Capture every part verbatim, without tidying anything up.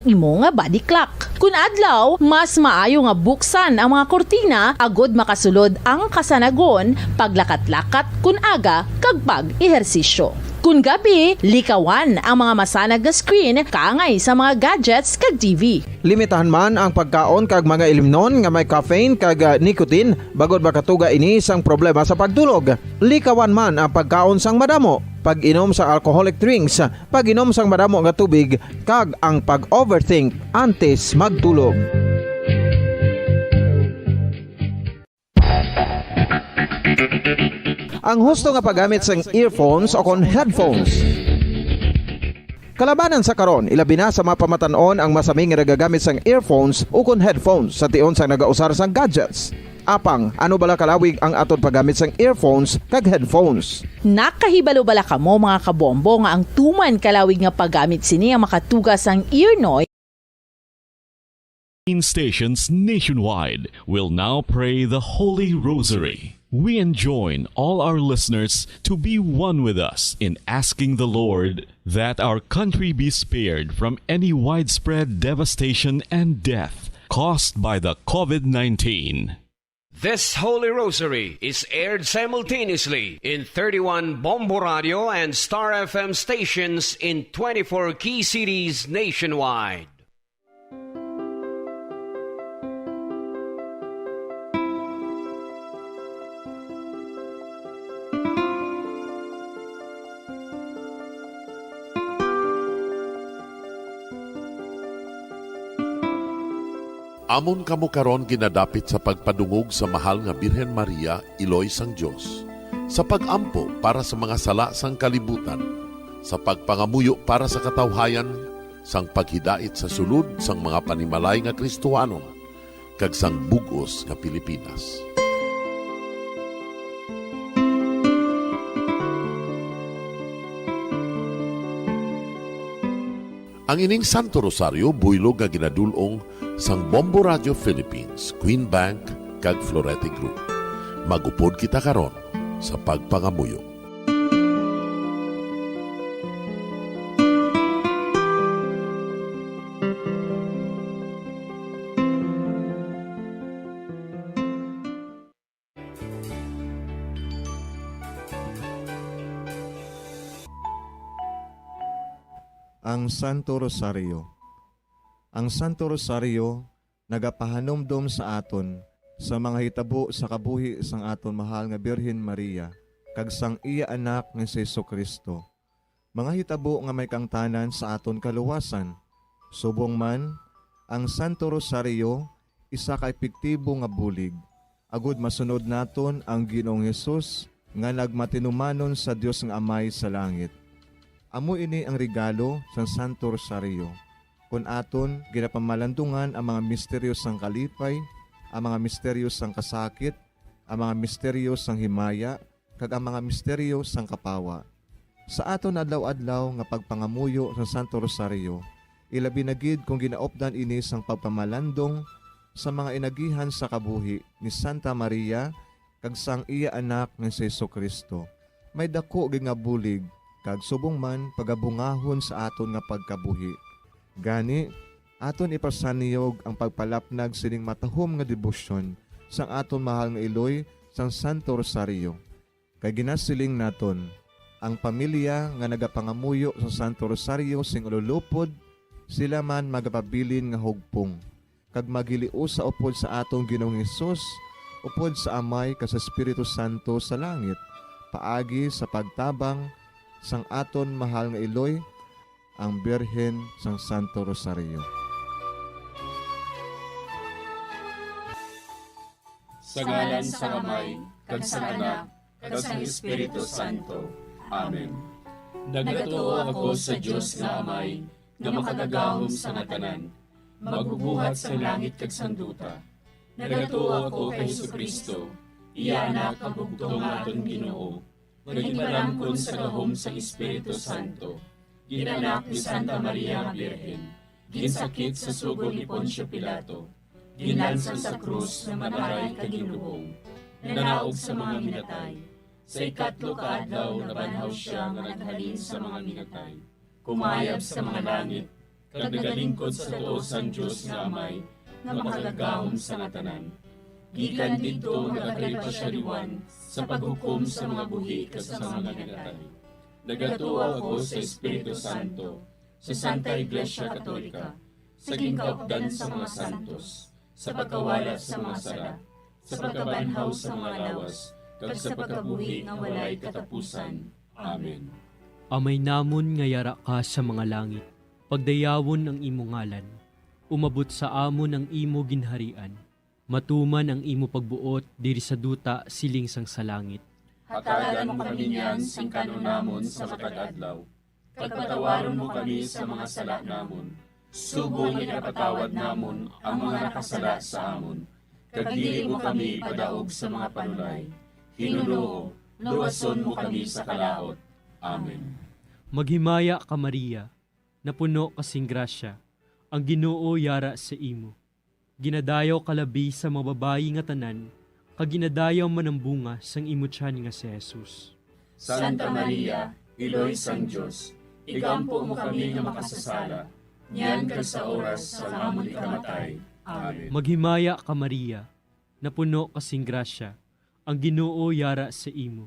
imo nga body clock. Kun adlaw, mas maayo nga buksan ang mga kurtina agud makasulod ang kasanagon, paglakat-lakat kun aga, kag pag-ehersisyo. Kun gabi, likawan ang mga masanag nga screen kaangay sa mga gadgets kag T V. Limitahan man ang pagkaon kag mga ilimnon nga may caffeine kag, ah, nicotine, bangod makatuga ini sang problema sa pagtulog. Likawan man ang pagkaon sang madamo, pag-inom sa alcoholic drinks, pag-inom sang madamo nga tubig, kag ang pag-overthink antes magtulog. Ang husto nga paggamit sang earphones o kon headphones. Kalabanan sa karon, ilabi na sa mga pamatan-on ang masami nga nagagamit sang earphones o kon headphones sa tion sang nagausar sang gadgets. Apang, ano bala kalawig ang aton paggamit sang earphones kag headphones? Nakahibalo bala kamo, mga kabombo, nga ang tuman kalawig nga paggamit sini ang makatuga sang ear noise? Stations nationwide will now pray the Holy Rosary. We enjoin all our listeners to be one with us in asking the Lord that our country be spared from any widespread devastation and death caused by the COVID nineteen. This Holy Rosary is aired simultaneously in thirty-one Bombo Radio and Star F M stations in twenty-four key cities nationwide. Amon kamo karon ginadapit sa pagpadungog sa Mahal nga Birhen Maria, Iloy sang Dios, sa pag-ampo para sa mga sala sang kalibutan, sa pagpangamuyo para sa katawhayan, sang paghidait sa sulod sang mga panimalay nga Kristohanon, kag sang bug-os nga Pilipinas. Ang ining Santo Rosario buylog nga ginadul-ong sang Bombo Radio Philippines, Queen Bank, kag Florete Group. Mag-upod kita karon sa pagpangamuyo. Ang Santo Rosario. Ang Santo Rosario nagapahanumdom sa aton sa mga hitabo sa kabuhi sang aton mahal nga Birhen Maria kag sang iya Anak nga si Jesu-Cristo, mga hitabo nga may kaangtanan sa aton kaluwasan. Subong man, ang Santo Rosario isa ka epektibo nga bulig agud masunod naton ang Ginoong Hesus nga nagmatinumanon sa Dios nga Amay sa langit. Amo ini ang regalo sang Santo Rosario, kon aton ginapamalandungan ang mga misteryo sang kalipay, ang mga misteryo sang kasakit, ang mga misteryo sang himaya, kag ang mga misteryo sang kapawa. Sa aton adlaw-adlaw nga pagpangamuyo sang Santo Rosario, ilabi na gid kon ginaupdan ini sang pagpamalandong sa mga inagihan sa kabuhi ni Santa Maria kag sang iya Anak nga si Jesu-Cristo, may daku gid nga bulig kag subong man pagabungahon sa aton nga pagkabuhi. Gani, aton ipasanyog ang pagpalapnag sining matahom nga debosyon sang aton mahal nga iloy sang Santo Rosario. Kay ginasiling naton, ang pamilya nga nagapangamuyo sa Santo Rosario sing ululupod, sila man magapabilin nga hugpong, kag maghiliusa upod sa aton Ginoong Hesus, upod sa Amay kag sa Espiritu Santo sa langit, paagi sa pagtabang sang aton mahal nga iloy, ang Birhen sang Santo Rosario. Sa ngalan sang Amay, kag sang Anak, kag sang Espiritu Santo. Amen. Nagatuo ako sa Dios nga Amay, nga Makagagahom sang tanan, Magbubuhat sang langit kag sang duta. Nagatuo ako kay Jesu-Cristo, iya Anak nga bugtong nga aton Ginoo, nga ginpalamkon sa gahom sang Espiritu Santo, gin-anak ni Santa Maria nga Birhen, ginsakit sa sugo ni Poncio Pilato, ginlansang sa krus nga mataray kag ginlubong, nanaog sa mga minatay. Sa ikatlo ka adlaw nabanhaw sia nga naghalin sa mga minatay, kumayab sa mga langit, kag nagalingkod sa tuo sang Dios nga Amay, nga makagagahom sa nga tanan. Gikan didto nagakalipasyariwan sa paghukom sa mga buhi kag sa mga ginatay. Nagatuo ako sa Espiritu Santo, sa Santa Iglesia Katolika, sa ginkaupdan sa mga santos, sa pagkawala sa mga sala, sa pagkabanhaw sa mga lawas, kag sa pagkabuhi nga walay katapusan. Amen. Amay namon nga yara ka sa mga langit, pagdayawon ang imo ngalan. Umabot sa amon ang imo ginharian. Matuman ang imo pagbuot diri sa duta siling sang sa langit. Hatagan mo kami niyan sing kan-on namon sa matag adlaw, kag patawaron mo kami sa mga sala namon, subong nga ginapatawad namon ang mga nakasala sa amon, kag dili mo kami ipadaog sa mga panulay. Hinunoo, luwason mo kami sa kalaut. Amen. Maghimaya ka, Maria, napuno ka sing grasya, ang Ginoo yara sa imo. Ginadayaw ka labi sa mga babayi nga tanan, kag ginadayaw man ang bunga sang imo tiyan nga si Jesus. Santa Maria, Iloy sang Dios, igampo mo kami nga makasasala, niyan kag sa oras sang amon ikamatay. Amen. Maghimaya ka, Maria, napuno ka sing grasya, ang Ginoo yara sa imo.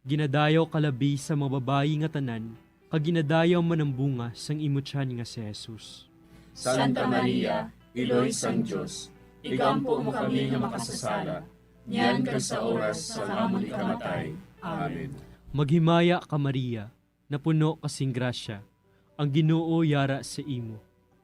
Ginadayaw ka labi sa mga babayi nga tanan, kag ginadayaw man ang bunga sang imo tiyan nga si Jesus. Santa Maria, Iloy sang Dios, igampo mo kami nga makasasala, niyan kag sa oras sang amon ikamatay. Amen. Maghimaya ka, Maria, napuno ka sing grasya, ang Ginoo yara sa imo.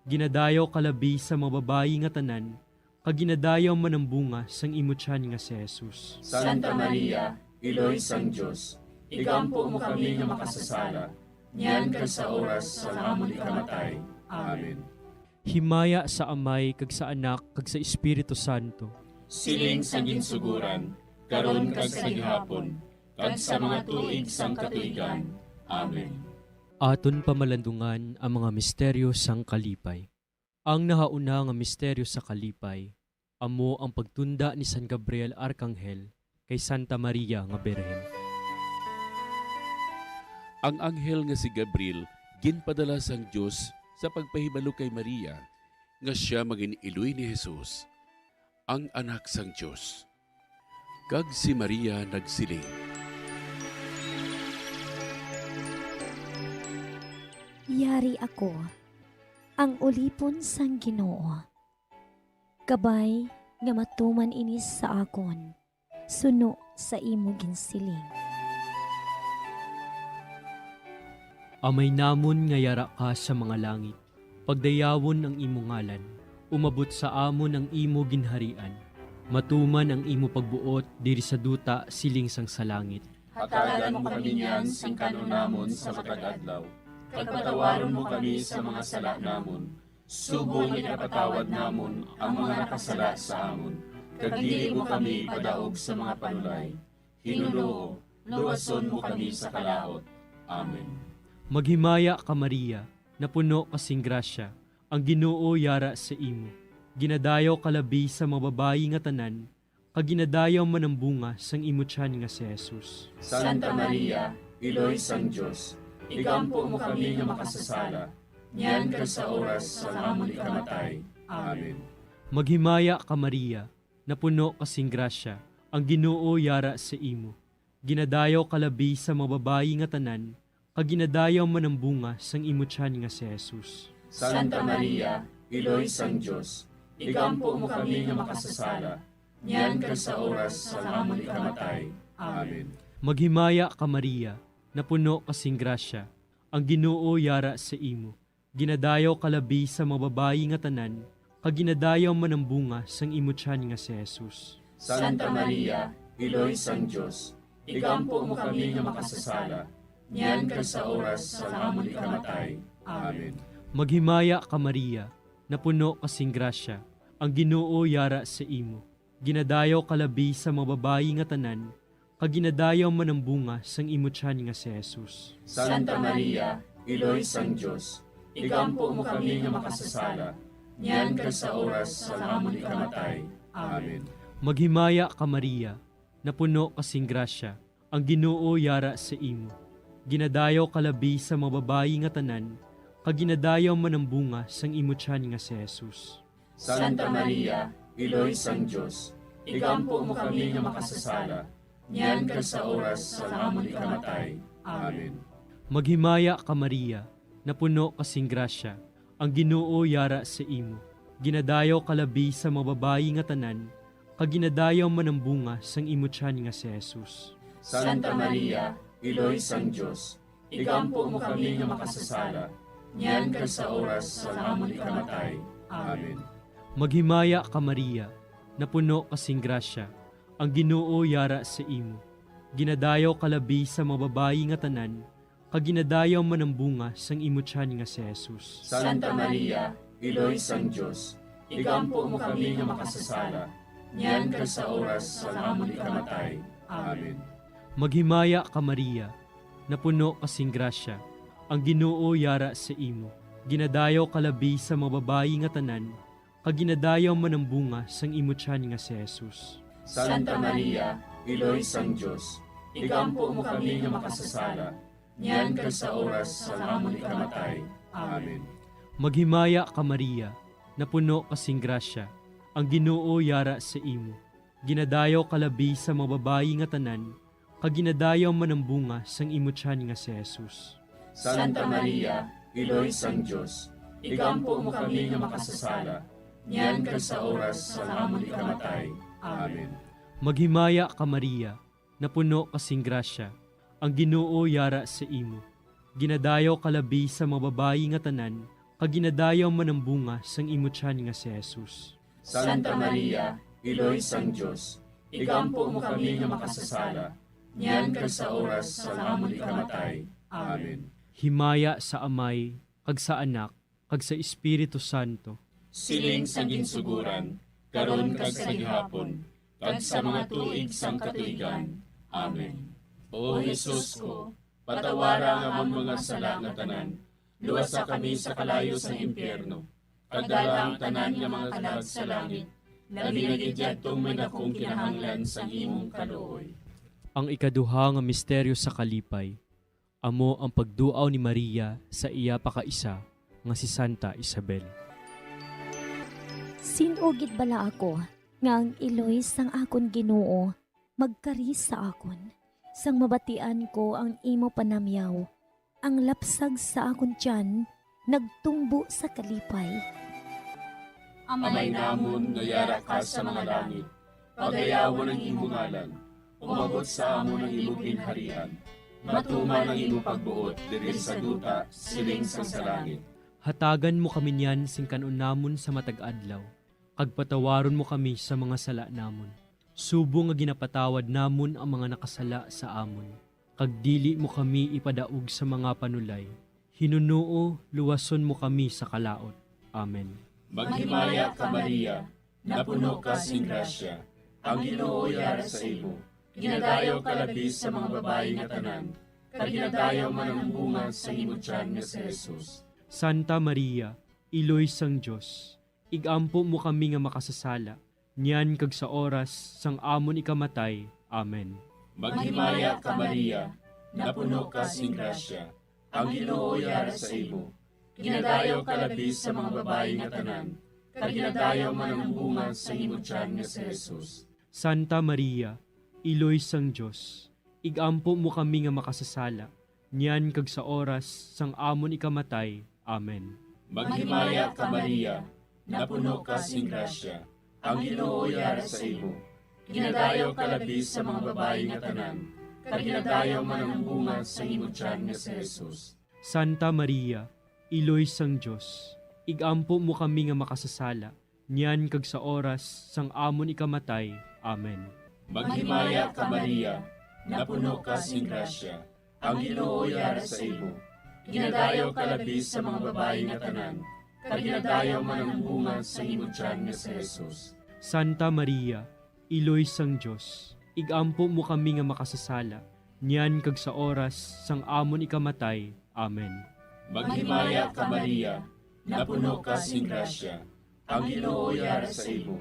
Ginadayaw ka labi sa mga babayi nga tanan, kag ginadayaw man ang bunga sang imo tiyan nga si Jesus. Santa Maria, Iloy sang Dios, igampo mo kami nga makasasala, niyan kag sa oras sang amon ikamatay. Amen. Himaya sa Amay, kag sa Anak, kag sa Espiritu Santo. Siling sa ginsuguran, karon kag sa gihapon, kag sa mga tuig sang katuigan. Amen. Aton pamalandungan ang mga misteryo sang kalipay. Ang nahauna nga misteryo sa kalipay amo ang pagtunda ni San Gabriel Arkanghel kay Santa Maria nga Birhen. Ang anghel nga si Gabriel ginpadala sang Dios sa pagpahibalo kay Maria nga sia mangin-iloy ni Jesus, ang Anak sang Dios. Kag si Maria nagsiling, "Yari ako, ang ulipon sang Ginoo. Kabay nga matuman ini sa akon, suno sa imo ginsiling." Amay namon nga yara ka sa mga langit, pagdayawon ang imo ngalan, umabot sa amon ang imo ginharian, matuman ang imo pagbuot diri sa duta siling sang sa langit. Hatagan mo kami niyan sing kan-on namon sa matag adlaw, kag patawaron mo kami sa mga sala namon, subong nga ginapatawad namon ang mga nakasala sa amon, kag dili mo kami ipadaog sa mga panulay. Hinunoo, luwason mo kami sa kalaut. Amen. Maghimaya ka, Maria, napuno ka sing grasya, ang Ginoo yara sa imo. Ginadayaw ka labi sa mga babayi nga tanan, kag ginadayaw man ang bunga sang imo tiyan nga si Jesus. Santa Maria, Iloy sang Dios, igampo mo kami nga makasasala, niyan kag sa oras sang amon ikamatay. Amen. Maghimaya ka, Maria, napuno ka sing grasya, ang Ginoo yara sa imo. Ginadayaw ka labi sa mga babayi nga tanan, kag ginadayaw man ang bunga sang imo tiyan nga si Jesus. Santa Maria, Iloy sang Dios, igampo mo kami nga makasasala, niyan kag sa oras sang amon ikamatay. Amen. Maghimaya ka, Maria, napuno ka sing grasya, ang Ginoo yara sa imo. Ginadayaw ka labi sa mga babayi nga tanan, kag ginadayaw man ang bunga sang imo tiyan nga si Jesus. Santa Maria, Iloy sang Dios, igampo mo kami nga makasasala, niyan kag sa oras sang amon ikamatay. Amen. Maghimaya ka, Maria, napuno ka sing grasya, ang Ginoo yara sa imo. Ginadayaw ka labi sa mga babayi nga tanan, kag ginadayaw man ang bunga sang imo tiyan nga si Jesus. Santa Maria, Iloy sang Dios, igampo mo kami nga makasasala, niyan kag sa oras sang amon ikamatay. Amen. Maghimaya ka, Maria, napuno ka sing grasya, ang Ginoo yara sa imo. Ginadayaw ka labi sa mga babayi nga tanan, kag ginadayaw man ang bunga sang imo tiyan nga si Jesus. Santa Maria, Iloy sang Dios, igampo mo kami nga makasasala, niyan kag sa oras sang amon ikamatay. Amen. Maghimaya ka, Maria, napuno ka sing grasya, ang Ginoo yara sa imo. Ginadayaw ka labi sa mga babayi nga tanan, kag ginadayaw man ang bunga sang imo tiyan nga si Jesus. Santa Maria, Iloy sang Dios, igampo mo kami nga makasasala, niyan kag sa oras sang amon ikamatay. Amen. Maghimaya ka, Maria, napuno ka sing grasya, ang Ginoo yara sa imo. Ginadayaw ka labi sa mga babayi nga tanan, kag ginadayaw man ang bunga sang imo tiyan nga si Jesus. Santa Maria, Iloy sang Dios, igampo mo kami nga makasasala, niyan kag sa oras sang amon ikamatay. Amen. Maghimaya ka, Maria, napuno ka sing grasya, ang Ginoo yara sa imo. Ginadayaw ka labi sa mga babayi nga tanan, kag ginadayaw man ang bunga sang imo tiyan nga si Jesus. Santa Maria, Iloy sang Dios, igampo mo kami nga makasasala, niyan kag sa oras sang amon ikamatay. Amen. Maghimaya ka, Maria, napuno ka sing grasya, ang Ginoo yara sa imo. Ginadayaw ka labi sa mga babayi nga tanan, kag ginadayaw man ang bunga sang imo tiyan nga si Jesus. Santa Maria, Iloy sang Dios, igampo mo kami nga makasasala, niyan kag sa oras sang amon ikamatay. Amen. Maghimaya ka, Maria, napuno ka sing grasya, ang Ginoo yara sa imo. Ginadayaw ka labi sa mga babayi nga tanan, kag ginadayaw man ang bunga sang imo tiyan nga si Jesus. Santa Maria, Iloy sang Dios, igampo mo kami nga makasasala, niyan kag sa oras sang amon ikamatay. Amen. Himaya sa Amay, kag sa Anak, kag sa Espiritu Santo. Siling sa ginsuguran, karon kag sa gihapon, kag sa mga tuig sang katuigan. Amen. O Jesus ko, patawara ang amon mga sala nga tanan, luwasa kami sa kalayo sang impyerno, kag dala ang tanan nga mga kalag sa langit, labi na gid yadtong may dakong kinahanglan sang imong kaluoy. Ang ikaduha nga misteryo sa kalipay, amo ang pagduaw ni Maria sa iya pakaisa nga si Santa Isabel. Sin-o gid bala ako nga ang iloy sang akon Ginoo magkari sa akon, sang mabatian ko ang imo panamyaw? Ang lapsag sa akon tiyan nagtumbo sa kalipay. Amay namon nga yara ka sa mga langit, pagayawon ang imo ngalan, umabot sa amon ang imo ginharian, matuman ang imo pagbuot diri sa duta siling sang sa langit. Hatagan mo kami niyan sing kan-on namon sa matag adlaw, kag patawaron mo kami sa mga sala namon, subong nga ginapatawad namon ang mga nakasala sa amon. Kag dili mo kami ipadaog sa mga panulay, hinunoo luwason mo kami sa kalaut. Amen. Maghimaya ka, Maria, napuno ka sing grasya, ang Ginoo yara sa imo. Ginadayaw ka labi sa mga babayi nga tanan, kag ginadayaw man ang bunga sa imo tiyan nga si Jesus. Santa Maria, Iloy sang Dios, igampo mo kami nga makasasala, niyan kag sa oras sang amon ikamatay. Amen. Maghimaya ka, Maria, napuno ka sing grasya, ang Ginoo yara sa imo. Ginadayaw ka labi sa mga babayi nga tanan, kag ginadayaw man ang bunga sa imo tiyan nga si Jesus. Santa Maria, Iloy sang Dios, igampo mo kami nga makasasala, niyan kag sa oras sang amon ikamatay. Amen. Maghimaya ka, Maria, napuno ka sing grasya, ang Ginoo yara sa imo. Ginadayaw ka labi sa mga babayi nga tanan, kag ginadayaw man ang bunga sa imo tiyan nga si Jesus. Santa Maria, Iloy sang Dios, igampo mo kami nga makasasala, niyan kag sa oras sang amon ikamatay. Amen. Maghimaya ka, Maria, napuno ka sing grasya, ang Ginoo yara sa imo. Ginadayaw ka labi sa mga babayi nga tanan, kag ginadayaw man ang bunga sa imo tiyan nga si Jesus. Santa Maria, Iloy sang Dios, igampo mo kami nga makasasala, niyan kag sa oras sang amon ikamatay. Amen. Maghimaya ka, Maria, napuno ka sing grasya, ang Ginoo yara sa imo.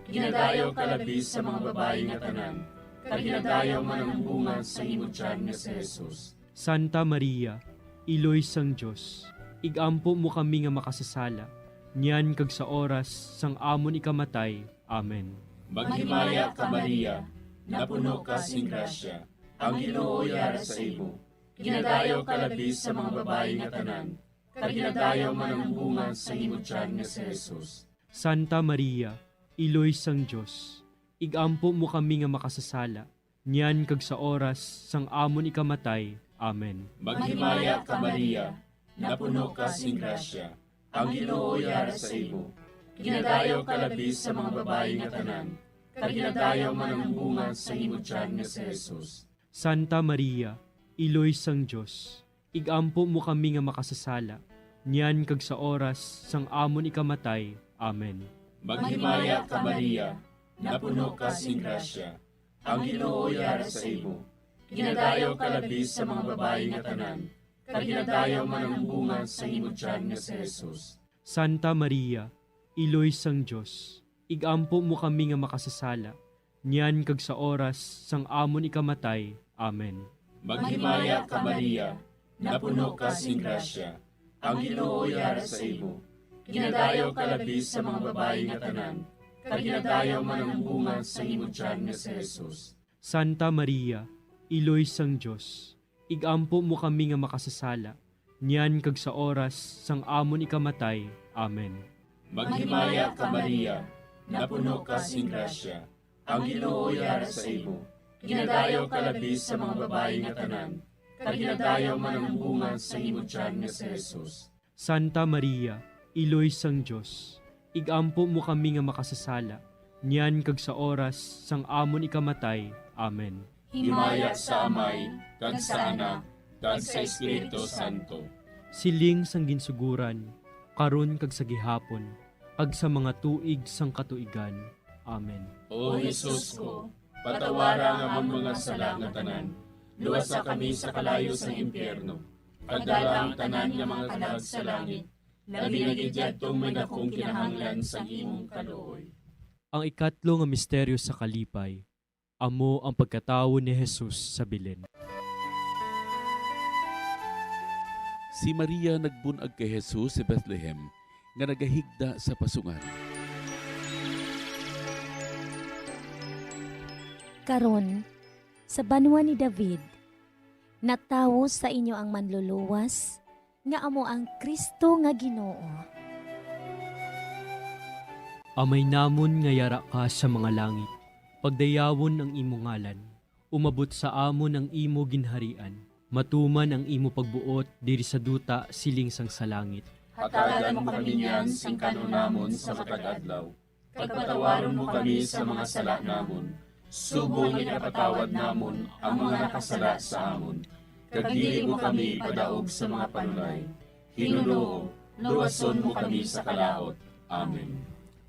Ginadayaw ka labi sa mga babayi nga tanan, kag ginadayaw man ang bunga sa imo tiyan nga si Jesus. Santa Maria, Iloy sang Dios, igampo mo kami nga makasasala, niyan kag sa oras sang amon ikamatay. Amen. Maghimaya ka, Maria, napuno ka sing grasya, ang Ginoo yara sa imo. Ginadayaw ka labi sa mga babayi nga tanan, kag ginadayaw man ang bunga sang imo tiyan nga si Jesus. Santa Maria, Iloy sang Dios, igampo mo kami nga makasasala, niyan kag sa oras sang amon ikamatay. Amen. Maghimaya ka, Maria, napuno ka sing grasya, ang Ginoo yara sa imo. Ginadayaw ka labi sa mga babayi nga tanan, kag ginadayaw man ang bunga sang imo tiyan nga si Jesus. Santa Maria, Iloy sang Dios, igampo mo kami nga makasasala, niyan kag sa oras sang amon ikamatay. Amen. Maghimaya ka, Maria, napuno ka sing grasya, ang Ginoo yara sa imo. Ginadayaw ka labi sa mga babayi nga tanan, kag ginadayaw man ang bunga sang imo tiyan nga si Jesus. Santa Maria, Iloy sang Dios, igampo mo kami nga makasasala, niyan kag sa oras sang amon ikamatay. Amen. Maghimaya ka, Maria, napuno ka sing grasya, ang Ginoo yara sa imo. Ginadayaw ka labi sa mga babayi nga tanan, kag ginadayaw man ang bunga sang imo tiyan nga si Jesus. Santa Maria, Iloy sang Dios, igampo mo kami nga makasasala, niyan kag sa oras sang amon ikamatay. Amen. Maghimaya ka, Maria, napuno ka sing grasya, ang Ginoo yara sa imo. Ginadayaw ka labi sa mga babayi nga tanan, kag ginadayaw man ang bunga sang imo tiyan nga si Jesus. Santa Maria, Iloy sang Dios, igampo mo kami nga makasasala, niyan kag sa oras sang amon ikamatay. Amen. Himaya sa Amay, kag sa Anak, kag sa Espiritu Santo. Siling sang ginsuguran, karon kag sa gihapon, kag sa mga tuig sang katuigan. Amen. O Jesus ko, patawara ang amon mga sala nga tanan, luwasa kami sa kalayo sang impyerno, kag dala ang tanan nga mga kalag sa langit, labi na gid yadtong may dakong kinahanglan sang imong kaluoy. Ang ikatlo nga misteryo sa kalipay, amo ang pagkatawo ni Jesus sa Belen. Si Maria nagbun-ag kay Jesus sa Bethlehem, nga nagahigda sa pasungan. Karon, sa banwa ni David, natawo sa inyo ang Manluluwas, nga amo ang Cristo nga Ginoo. Amay namon nga yara ka sa mga langit, pagdayawon ang imo ngalan. Umabot sa amon ang imo ginharian. Matuman ang imo pagbuot diri sa duta siling sang sa langit. Hatagan mo kami niyan sing kan-on namon sa matag adlaw, kag patawaron mo kami sa mga sala namon, subong nga ginapatawad namon ang mga nakasala sa amon, kag dili mo kami ipadaog sa mga panulay. Ginoo, luwason mo kami sa kalaut. Amen.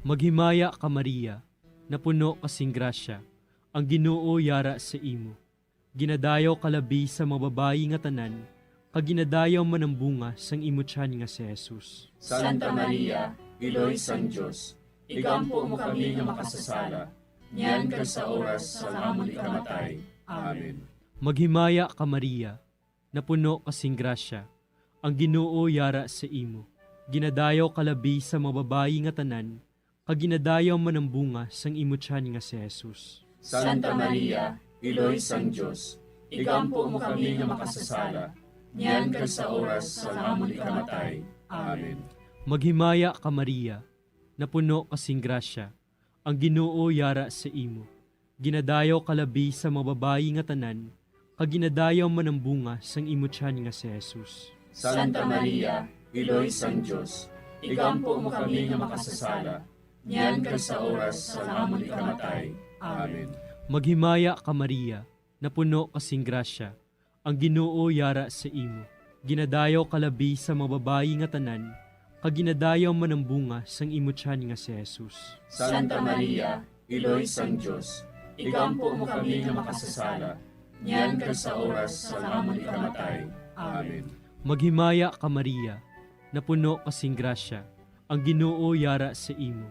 Maghimaya ka, Maria, napuno ka sing grasya, ang Ginoo yara sa imo. Ginadayaw ka labi sa mga babayi nga tanan, kag ginadayaw man ang bunga sang imo tiyan nga si Jesus. Santa Maria, Iloy sang Dios, igampo mo kami nga makasasala, niyan kag sa oras sang amon ikamatay. Amen. Maghimaya ka, Maria, napuno ka sing grasya, ang Ginoo yara sa imo. Ginadayaw ka labi sa mga babayi nga tanan, kag ginadayaw man ang bunga sang imo tiyan nga si Jesus. Santa Maria, Iloy sang Dios, igampo mo kami nga makasasala, niyan kag sa oras sang amon ikamatay. Amen. Maghimaya ka, Maria, napuno ka sing grasya, ang Ginoo yara sa imo. Ginadayaw ka labi sa mga babayi nga tanan, kag ginadayaw man ang bunga sang imo tiyan nga si Jesus. Santa Maria, Iloy sang Dios, igampo mo kami nga makasasala, niyan kag sa oras sang amon ikamatay. Amen. Maghimaya ka, Maria, napuno ka sing grasya, ang Ginoo yara sa imo. Ginadayaw ka labi sa mga babayi nga tanan, kag ginadayaw man ang bunga sang imo tiyan nga si Jesus. Santa Maria, Iloy sang Dios, igampo mo kami nga makasasala, niyan kag sa oras sang amon ikamatay. Amen. Maghimaya ka, Maria, napuno ka sing grasya, ang Ginoo yara sa imo.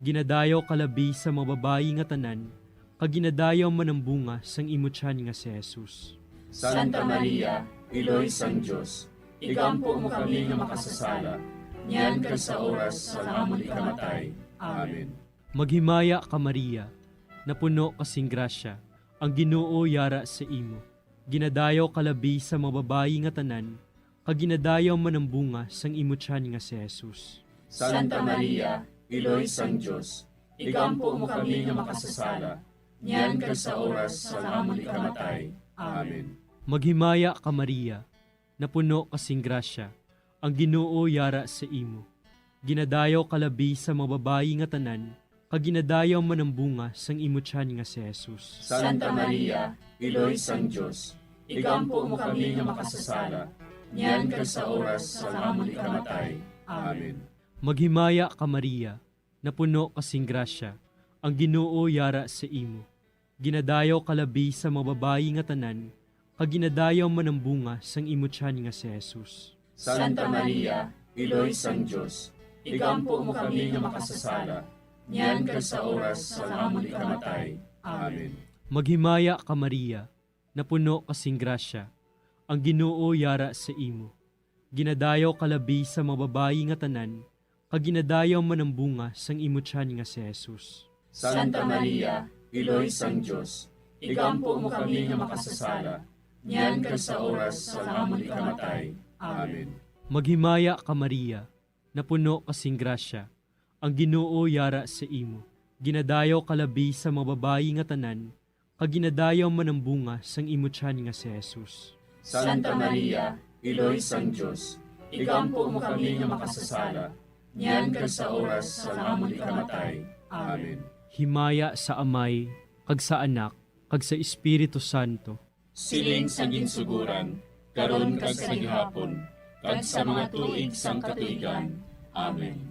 Ginadayaw ka labi sa mga babayi nga tanan, kag ginadayaw man ang bunga sang imo tiyan nga si Jesus. Santa Maria, Iloy sang Dios, igampo mo kami nga makasasala, niyan kag sa oras sang amon ikamatay. Amen. Maghimaya ka, Maria, napuno ka sing grasya, ang Ginoo yara sa imo. Ginadayaw ka labi sa mga babayi nga tanan, kag ginadayaw man ang bunga sang imo tiyan nga si Jesus. Santa Maria, Iloy sang Dios, igampo mo kami nga makasasala, niyan kag sa oras sang amon ikamatay. Amen. Maghimaya ka, Maria, napuno ka sing grasya, ang Ginoo yara sa imo. Ginadayaw ka labi sa mga babayi nga tanan, kag ginadayaw man ang bunga sang imo tiyan nga si Jesus. Santa Maria, Iloy sang Dios, igampo mo kami nga makasasala, niyan kag sa oras sang amon ikamatay. Amen. Maghimaya ka, Maria, napuno ka sing grasya, ang Ginoo yara sa imo. Ginadayaw ka labi sa mga babayi nga tanan, kag ginadayaw man ang bunga sang imo tiyan nga si Jesus. Santa Maria, Iloy sang Dios, igampo mo kami nga makasasala, niyan kag sa oras sang amon ikamatay. Amen. Maghimaya ka, Maria, napuno ka sing grasya, ang Ginoo yara sa imo. Ginadayaw ka labi sa mga babayi nga tanan, kag ginadayaw man ang bunga sang imo tiyan nga si Jesus. Santa Maria, Iloy sang Dios, igampo mo kami nga makasasala, niyan kag sa oras sang amon ikamatay. Amen. Maghimaya ka, Maria, napuno ka sing grasya, ang Ginoo yara sa imo. Ginadayaw ka labi sa mga babayi nga tanan, kag ginadayaw man ang bunga sang imo tiyan nga si Jesus. Santa Maria, Iloy sang Dios, igampo mo kami nga makasasala, niyan kag sa oras sang amon ikamatay. Amen. Himaya sa Amay, kag sa Anak, kag sa Espiritu Santo. Siling sa ginsuguran, karon kag sa gihapon, kag sa mga tuig sang katuigan. Amen.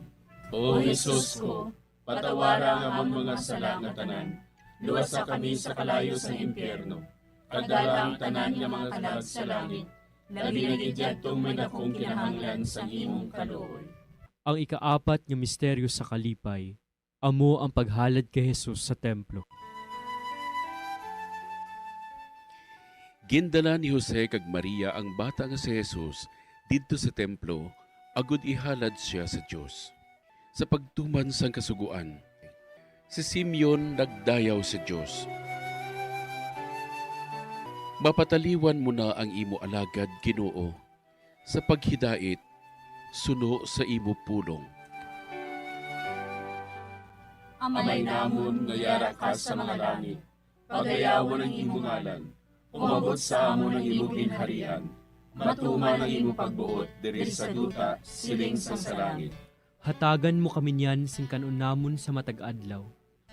O Jesus ko, patawara ang amon mga sala nga tanan, luwasa kami sa kalayo sang impyerno, kag dala ang tanan nga mga kalag sa langit, labi na gid yadtong may dakong kinahanglan sang imong kaluoy. Ang ikaapat nga misteryo sa kalipay, amo ang paghalad kay Jesus sa templo. Gindala ni Jose kag Maria ang bata nga si Jesus didto sa templo agod ihalad sia sa Dios. Sa pagtuman sang Kasugoan, si Simeon nagdayaw sa Dios. Mapataliwan mo na ang imo alagad, Ginoo, sa paghidait suno sa imo pulong. Amay namon nga yara ka sa mga langit, pagayawon ang imo ngalan. Umabot sa amon ang imo ginharian. Matuman ang imo pagbuot diri sa duta, siling sang sa langit. Hatagan mo kami niyan sing kan-on namon sa matag adlaw,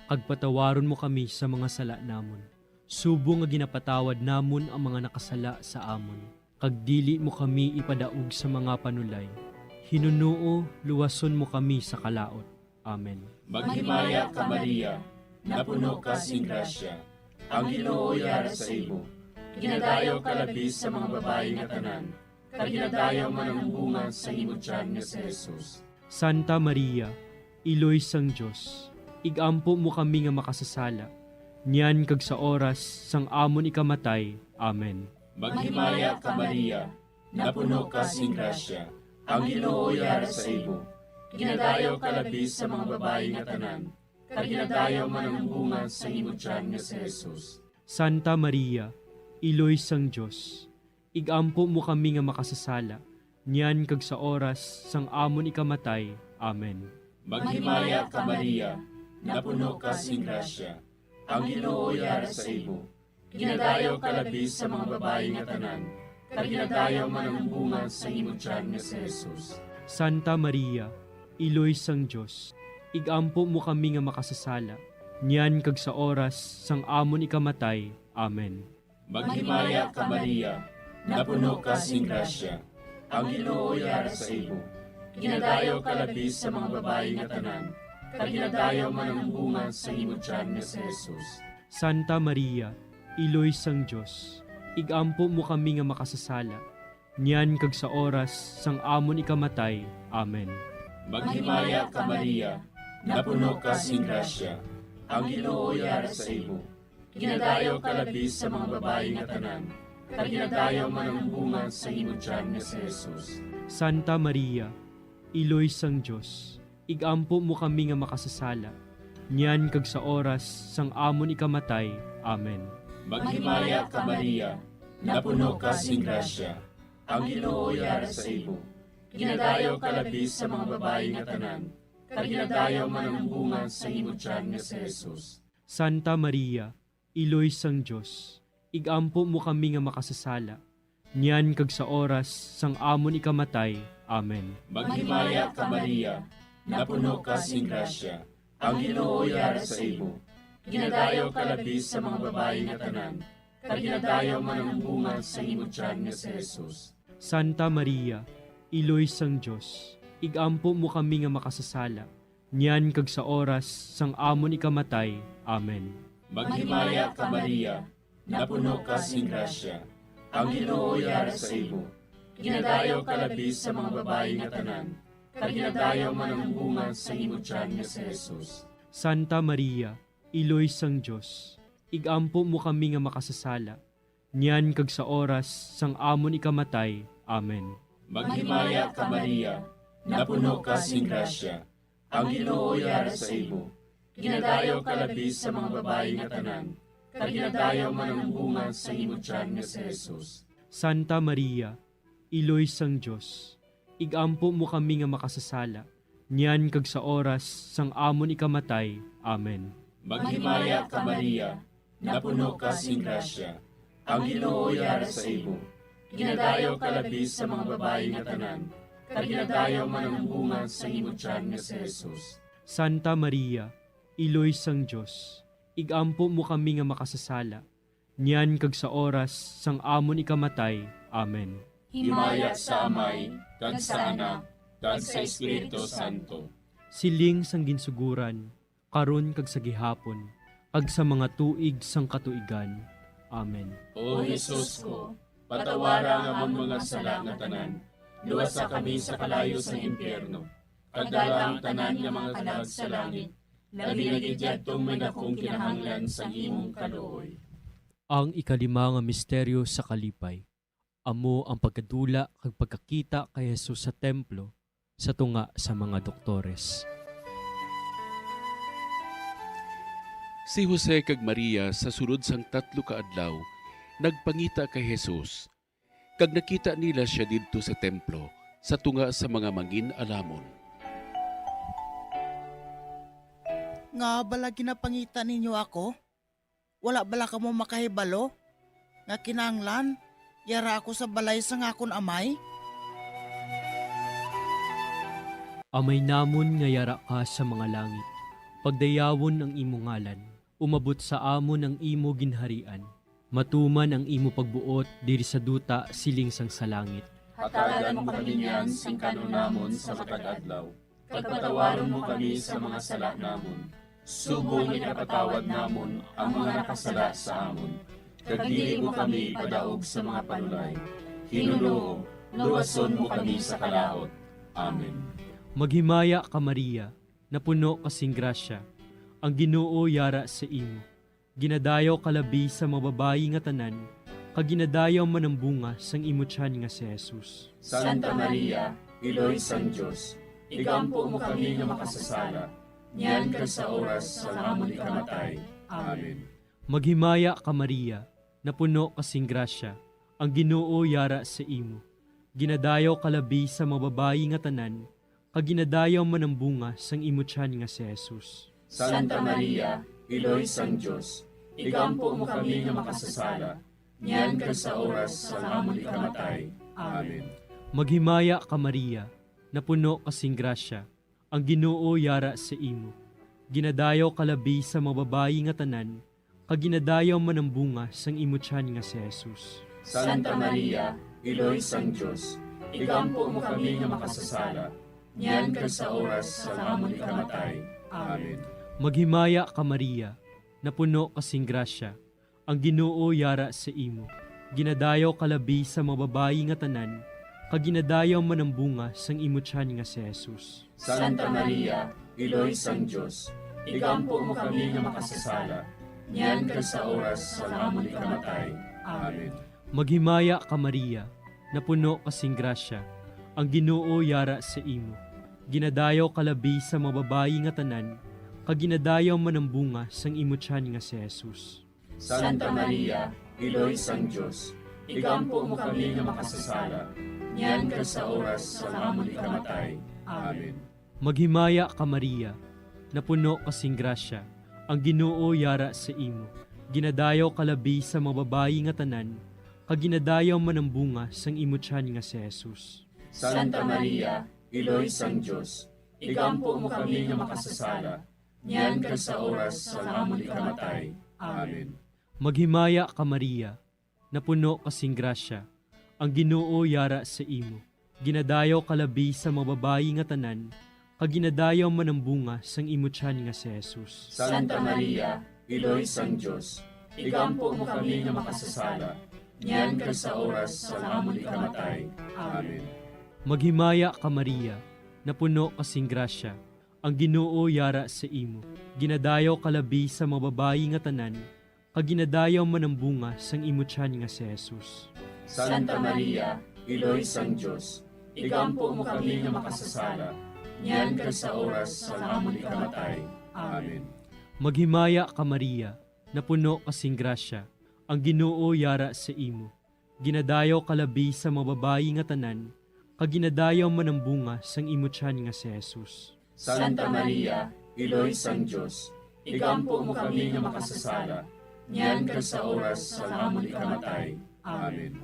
kag patawaron mo kami sa mga sala namon, subong nga ginapatawad namon ang mga nakasala sa amon. Kag dili mo kami ipadaog sa mga panulay. Hinunoo, luwason mo kami sa kalaut. Amen. Maghimaya ka, Maria, napuno ka sing grasya, ang Ginoo yara sa imo. Ginadayaw ka labi sa mga babayi nga tanan, kag ginadayaw man ang bunga sa imo tiyan nga si Jesus. Santa Maria, Iloy sang Dios, igampo mo kami nga makasasala, niyan kag sa oras sang amon ikamatay. Amen. Maghimaya ka, Maria, napuno ka sing grasya, ang Ginoo yara sa imo. Ginadayaw ka labi sa mga babayi nga tanan, kag ginadayaw man ang bunga sa imo tiyan nga si Jesus. Santa Maria, Iloy sang Dios, igampo mo kami nga makasasala, niyan kag sa oras sang amon ikamatay. Amen. Maghimaya ka, Maria, napuno ka sing grasya, ang Ginoo yara sa imo. Ginadayaw ka labi sa mga babayi nga tanan, kag ginadayaw man ang bunga sa imo tiyan nga si Jesus. Santa Maria, Iloy sang Dios, igampo mo kami nga makasasala, niyan kag sa oras sang amon ikamatay. Amen. Maghimaya ka, Maria, napuno ka sing grasya, ang Ginoo yara sa imo. Ginadayaw ka labi sa mga babayi nga tanan, kag ginadayaw man ang bunga sa imo tiyan nga si Jesus. Santa Maria, Iloy sang Dios, igampo mo kami nga makasasala, niyan kag sa oras sang amon ikamatay. Amen. Maghimaya ka, Maria, napuno ka sing grasya, ang Ginoo yara sa imo. Ginadayaw ka labi sa mga babayi nga tanan, kag ginadayaw man ang bunga sang imo tiyan nga si Jesus. Santa Maria, Iloy sang Dios, ig-ampo mo kami nga makasasala, niyan kag sa oras sang amon ikamatay. Amen. Maghimaya ka, Maria, napuno ka sing grasya, ang Ginoo yara sa imo. Ginadayaw ka labi sa mga babayi nga tanan, kag ginadayaw man ang bunga sang imo tiyan nga si Jesus. Santa Maria, Iloy sang Dios, ig-ampo mo kami nga makasasala, niyan kag sa oras sang amon ikamatay. Amen. Maghimaya ka, Maria, napuno ka sing grasya, ang Ginoo yara sa imo. Ginadayaw ka labi sa mga babayi nga tanan, kag ginadayaw man ang bunga sang imo tiyan nga si Jesus. Santa Maria, Iloy sang Dios, ig-ampo mo kami nga makasasala, niyan kag sa oras sang amon ikamatay. Amen. Maghimaya ka, Maria, napuno ka sing grasya, ang Ginoo yara sa imo. Ginadayaw ka labi sa mga babayi nga tanan, kag ginadayaw man ang bunga sang imo tiyan nga si Jesus. Santa Maria, Iloy sang Dios, ig-ampo mo kami nga makasasala, niyan kag sa oras sang amon ikamatay. Amen. Maghimaya ka, Maria, napuno ka sing grasya, ang Ginoo yara sa imo. Ginadayaw ka labi sa mga babayi nga tanan, kag ginadayaw man ang bunga sang imo tiyan nga si Jesus. Santa Maria, Iloy sang Dios, ig-ampo mo kami nga makasasala, niyan kag sa oras sang amon ikamatay. Amen. Maghimaya ka, Maria, napuno ka sing grasya, ang Ginoo yara sa imo. Ginadayaw ka labi sa mga babayi nga tanan, kag ginadayaw man ang bunga sang imo tiyan nga si Jesus. Santa Maria, Iloy sang Dios, ig-ampo mo kami nga makasasala, niyan kag sa oras sang amon ikamatay. Amen. Himaya sa Amay, kag sa Anak, kag sa Espiritu Santo. Siling sang ginsuguran, karon kag sa gihapon, kag sa mga tuig sang katuigan. Amen. O Jesus ko, patawara ang amon mga sala nga tanan, luwasa kami sa kalayo sang impyerno, kag dala ang tanan nga mga kalag sa langit, labi na gid yadtong may dakong kinahanglan sang imong kaluoy. Ang ikalima nga misteryo sa kalipay, amo ang pagkadula kag pagkakita kay Jesus sa templo sa tunga sa mga doktores. Si Jose kag Maria sa sulod sang tatlo ka adlaw nagpangita kay Jesus, kag nakita nila sia didto sa templo sa tunga sa mga mangin-alamon. Ngaa bala ginapangita ninyo ako? Wala bala kamo makahibalo nga kinahanglan yara ako sa balay sang akon Amay? Amay namon nga yara ka sa mga langit, pagdayawon ang imo ngalan, umabot sa amon ang imo ginharian, matuman ang imo pagbuot diri sa duta siling sang sa langit. Hatagan mo kami niyan sing kan-on namon sa matag adlaw, kag patawaron mo kami sa mga sala namon, subong nga ginapatawad namon ang mga nakasala sa amon, kag dili mo kami ipadaog sa mga panulay. Hinunoo, luwason mo kami sa kalaut. Amen. Maghimaya ka, Maria, napuno ka sing grasya, ang Ginoo yara sa imo. Ginadayaw ka labi sa mga babayi nga tanan, kag ginadayaw man ang bunga sang imo tiyan nga si Jesus. Santa Maria, Iloy sang Dios, igampo mo kami nga makasasala, niyan kag sa oras sang amon ikamatay. Amen. Maghimaya ka, Maria, napuno ka sing grasya, ang Ginoo yara sa imo. Ginadayaw ka labi sa mga babayi nga tanan, kag ginadayaw man ang bunga sang imo tiyan nga si Jesus. Santa Maria, Iloy sang Dios, igampo mo kami nga makasasala, niyan kag sa oras sang amon ikamatay. Amen. Maghimaya ka, Maria, napuno ka sing grasya, ang Ginoo yara sa imo. Ginadayaw ka labi sa mga babayi nga tanan, kag ginadayaw man ang bunga sang imo tiyan nga si Jesus. Santa Maria, Iloy sang Dios, igampo mo kami nga makasasala, niyan kag sa oras sang amon ikamatay. Amen. Maghimaya ka, Maria, napuno ka sing grasya, ang Ginoo yara sa imo. Ginadayaw ka labi sa mga babayi nga tanan, kag ginadayaw man ang bunga sang imo tiyan nga si Jesus. Santa Maria, Iloy sang Dios, igampo mo kami nga makasasala, niyan kag sa oras sang amon ikamatay. Amen. Maghimaya ka, Maria, napuno ka sing grasya, ang Ginoo yara sa imo. Ginadayaw ka labi sa mga babayi nga tanan, kag ginadayaw man ang bunga sang imo tiyan nga si Jesus. Santa Maria, Iloy sang Dios, igampo mo kami nga makasasala, niyan kag sa oras sang amon ikamatay. Amen. Maghimaya ka, Maria, napuno ka sing grasya, ang Ginoo yara sa imo. Ginadayaw ka labi sa mga babayi nga tanan, kag ginadayaw man ang bunga sang imo tiyan nga si Jesus. Santa Maria, Iloy sang Dios, igampo mo kami nga makasasala, niyan kag sa oras sang amon ikamatay. Amen. Maghimaya ka, Maria, napuno ka sing grasya, ang Ginoo yara sa imo. Ginadayaw ka labi sa mga babayi nga tanan, kag ginadayaw man ang bunga sang imo tiyan nga si Jesus. Santa Maria, Iloy sang Dios, igampo mo kami nga makasasala, niyan kag sa oras sang amon ikamatay. Amen. Maghimaya ka, Maria, napuno ka sing grasya, ang Ginoo yara sa imo. Ginadayaw ka labi sa mga babayi nga tanan, kag ginadayaw man ang bunga sang imo tiyan nga si Jesus. Santa Maria, Iloy sang Dios, igampo mo kami nga makasasala, niyan kag sa oras sang amon ikamatay. Amen. Maghimaya ka, Maria, napuno ka sing grasya, ang Ginoo yara sa imo. Ginadayaw ka labi sa mga babayi nga tanan, kag ginadayaw man ang bunga sang imo tiyan nga si Jesus. Santa Maria, Iloy sang Dios, igampo mo kami nga makasasala, niyan kag sa oras sang amon ikamatay. Amen.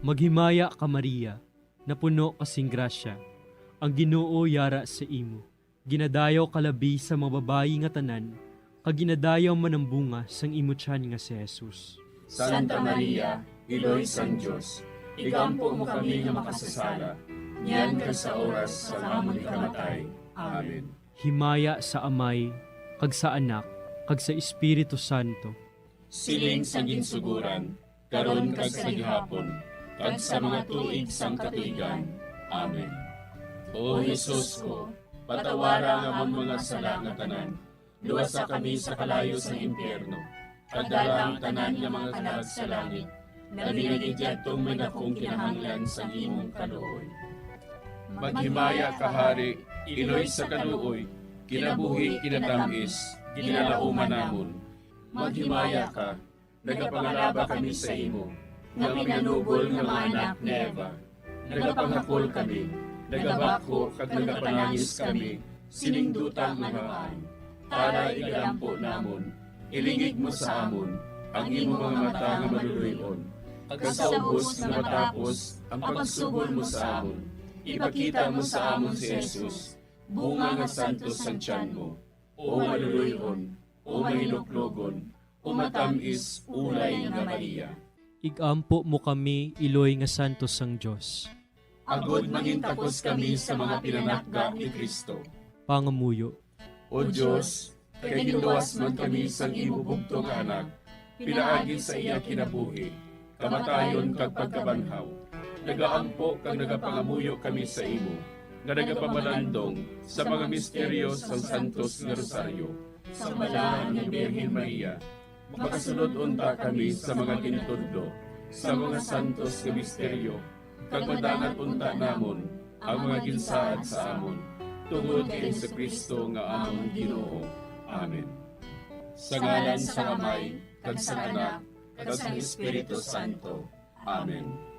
Maghimaya ka, Maria, napuno ka sing grasya, ang Ginoo yara sa imo. Ginadayaw ka labi sa mga babayi nga tanan, kag ginadayaw man ang bunga sang imo tiyan nga si Jesus. Santa Maria, Iloy sang Dios, igampo mo kami nga makasasala, niyan kag sa oras sang amon ikamatay. Amen. Himaya sa Amay, kag sa Anak, kag sa Espiritu Santo. Siling sa ginsugoran, karon kag sa gihapon, kag sa mga tuig sang katuigan. Amen. O Jesus ko, patawara ang amon mga sala nga tanan, luwasa kami sa kalayo sang impyerno, kag dala ang tanan nga mga kalag sa langit, labi na gid yadtong may dakong kinahanglan sang imong kaluoy. Maghimaya ka, Hari, Iloy sa kaluoy, kinabuhi, kinatamis, ginalauman namon. Maghimaya ka, nagapangalaba kami sa imo, nga pinanubol nga mga anak ni Eva. Nagapangakol kami, nagabakho kag nagapanangis kami sining duta nga namaan. Tara, igalampo namon, ilingig mo sa amon ang imo mga mata nga maluloy-on, kag sa ubos nga matapos ang pagsugol mo sa amon, ipakita mo sa amon si Jesus, bunga nga santos sang tiyan mo. O maluloy-on, o mahinuklogon, o matamis, ulay nga Maria. Igampo mo kami, Iloy nga santos sang Dios. Agod mangintakos kami sa mga pinanakga ni Cristo. Pangamuyo. O Dios, kay ginluwas man kami sang imo bugtong nga Anak, pinaagi sa iya kinabuhi, kamatayon kag pagkabanhaw, nagaampo kag nagapangamuyo kami sa imo, nga nagapamalandong sa mga misteryo sang Santos nga Rosaryo. Sang Balaan nga Birhen Maria, makasulod unta kami sa mga gintudlo sa mga santos nga misteryo, kag madangat unta namon ang mga ginsaad sa amon, tungod kay Jesu-Cristo nga amon Ginoo. Amen. Sa ngalan sang Amay, kag sang Anak, kag sang Espiritu Santo. Amen.